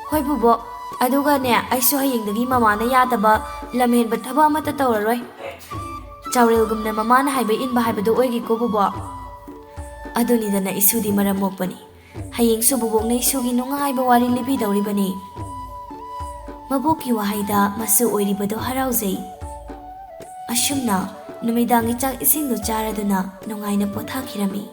ꯍꯣꯏ ꯕꯨꯕꯣꯛ, ꯑꯗꯨꯒꯅꯦ, ꯑꯩꯁꯨ ꯍꯌꯦꯡꯗꯒꯤ ꯃꯃꯥꯅ ꯌꯥꯗꯕ ꯂꯝꯍꯦꯟꯕ ꯊꯕꯛ ꯑꯃꯠꯇ ꯇꯧꯔꯔꯣꯏ꯫ ꯆꯥꯎꯔꯦꯜꯒꯨꯝꯅ ꯃꯃꯥꯅ ꯍꯥꯏꯕ ꯏꯟꯕ ꯍꯥꯏꯕꯗꯨ ꯑꯣꯏꯒꯦꯀꯣ ꯕꯨꯕꯣꯛ꯫ ꯑꯗꯨꯅꯤꯗꯅ ꯏꯁꯨꯗꯤ ꯃꯔꯝ ꯃꯣꯛꯄꯅꯤ꯫ ꯍꯌꯦꯡꯁꯨ ꯕꯨꯕꯣꯛꯅ ꯏꯁꯨꯒꯤ ꯅꯨꯡꯉꯥꯏꯕ ꯋꯥꯔꯤ ꯂꯤꯕꯤꯗꯧꯔꯤꯕꯅꯤ꯫ ꯃꯕꯣꯛꯀꯤ ꯋꯥꯍꯩꯗ ꯃꯆꯨ ꯑꯣꯏꯔꯤꯕꯗꯨ ꯍꯔꯥꯎꯖꯩ꯫ ꯑꯁꯨꯝꯅ ꯅꯨꯃꯤꯗꯥꯡꯒꯤ ꯆꯥꯛ ꯏꯁꯤꯡꯗꯨ ꯆꯥꯔꯗꯨꯅ ꯅꯨꯡꯉꯥꯏꯅ ꯄꯣꯊꯥꯈꯤꯔꯝꯃꯤ꯫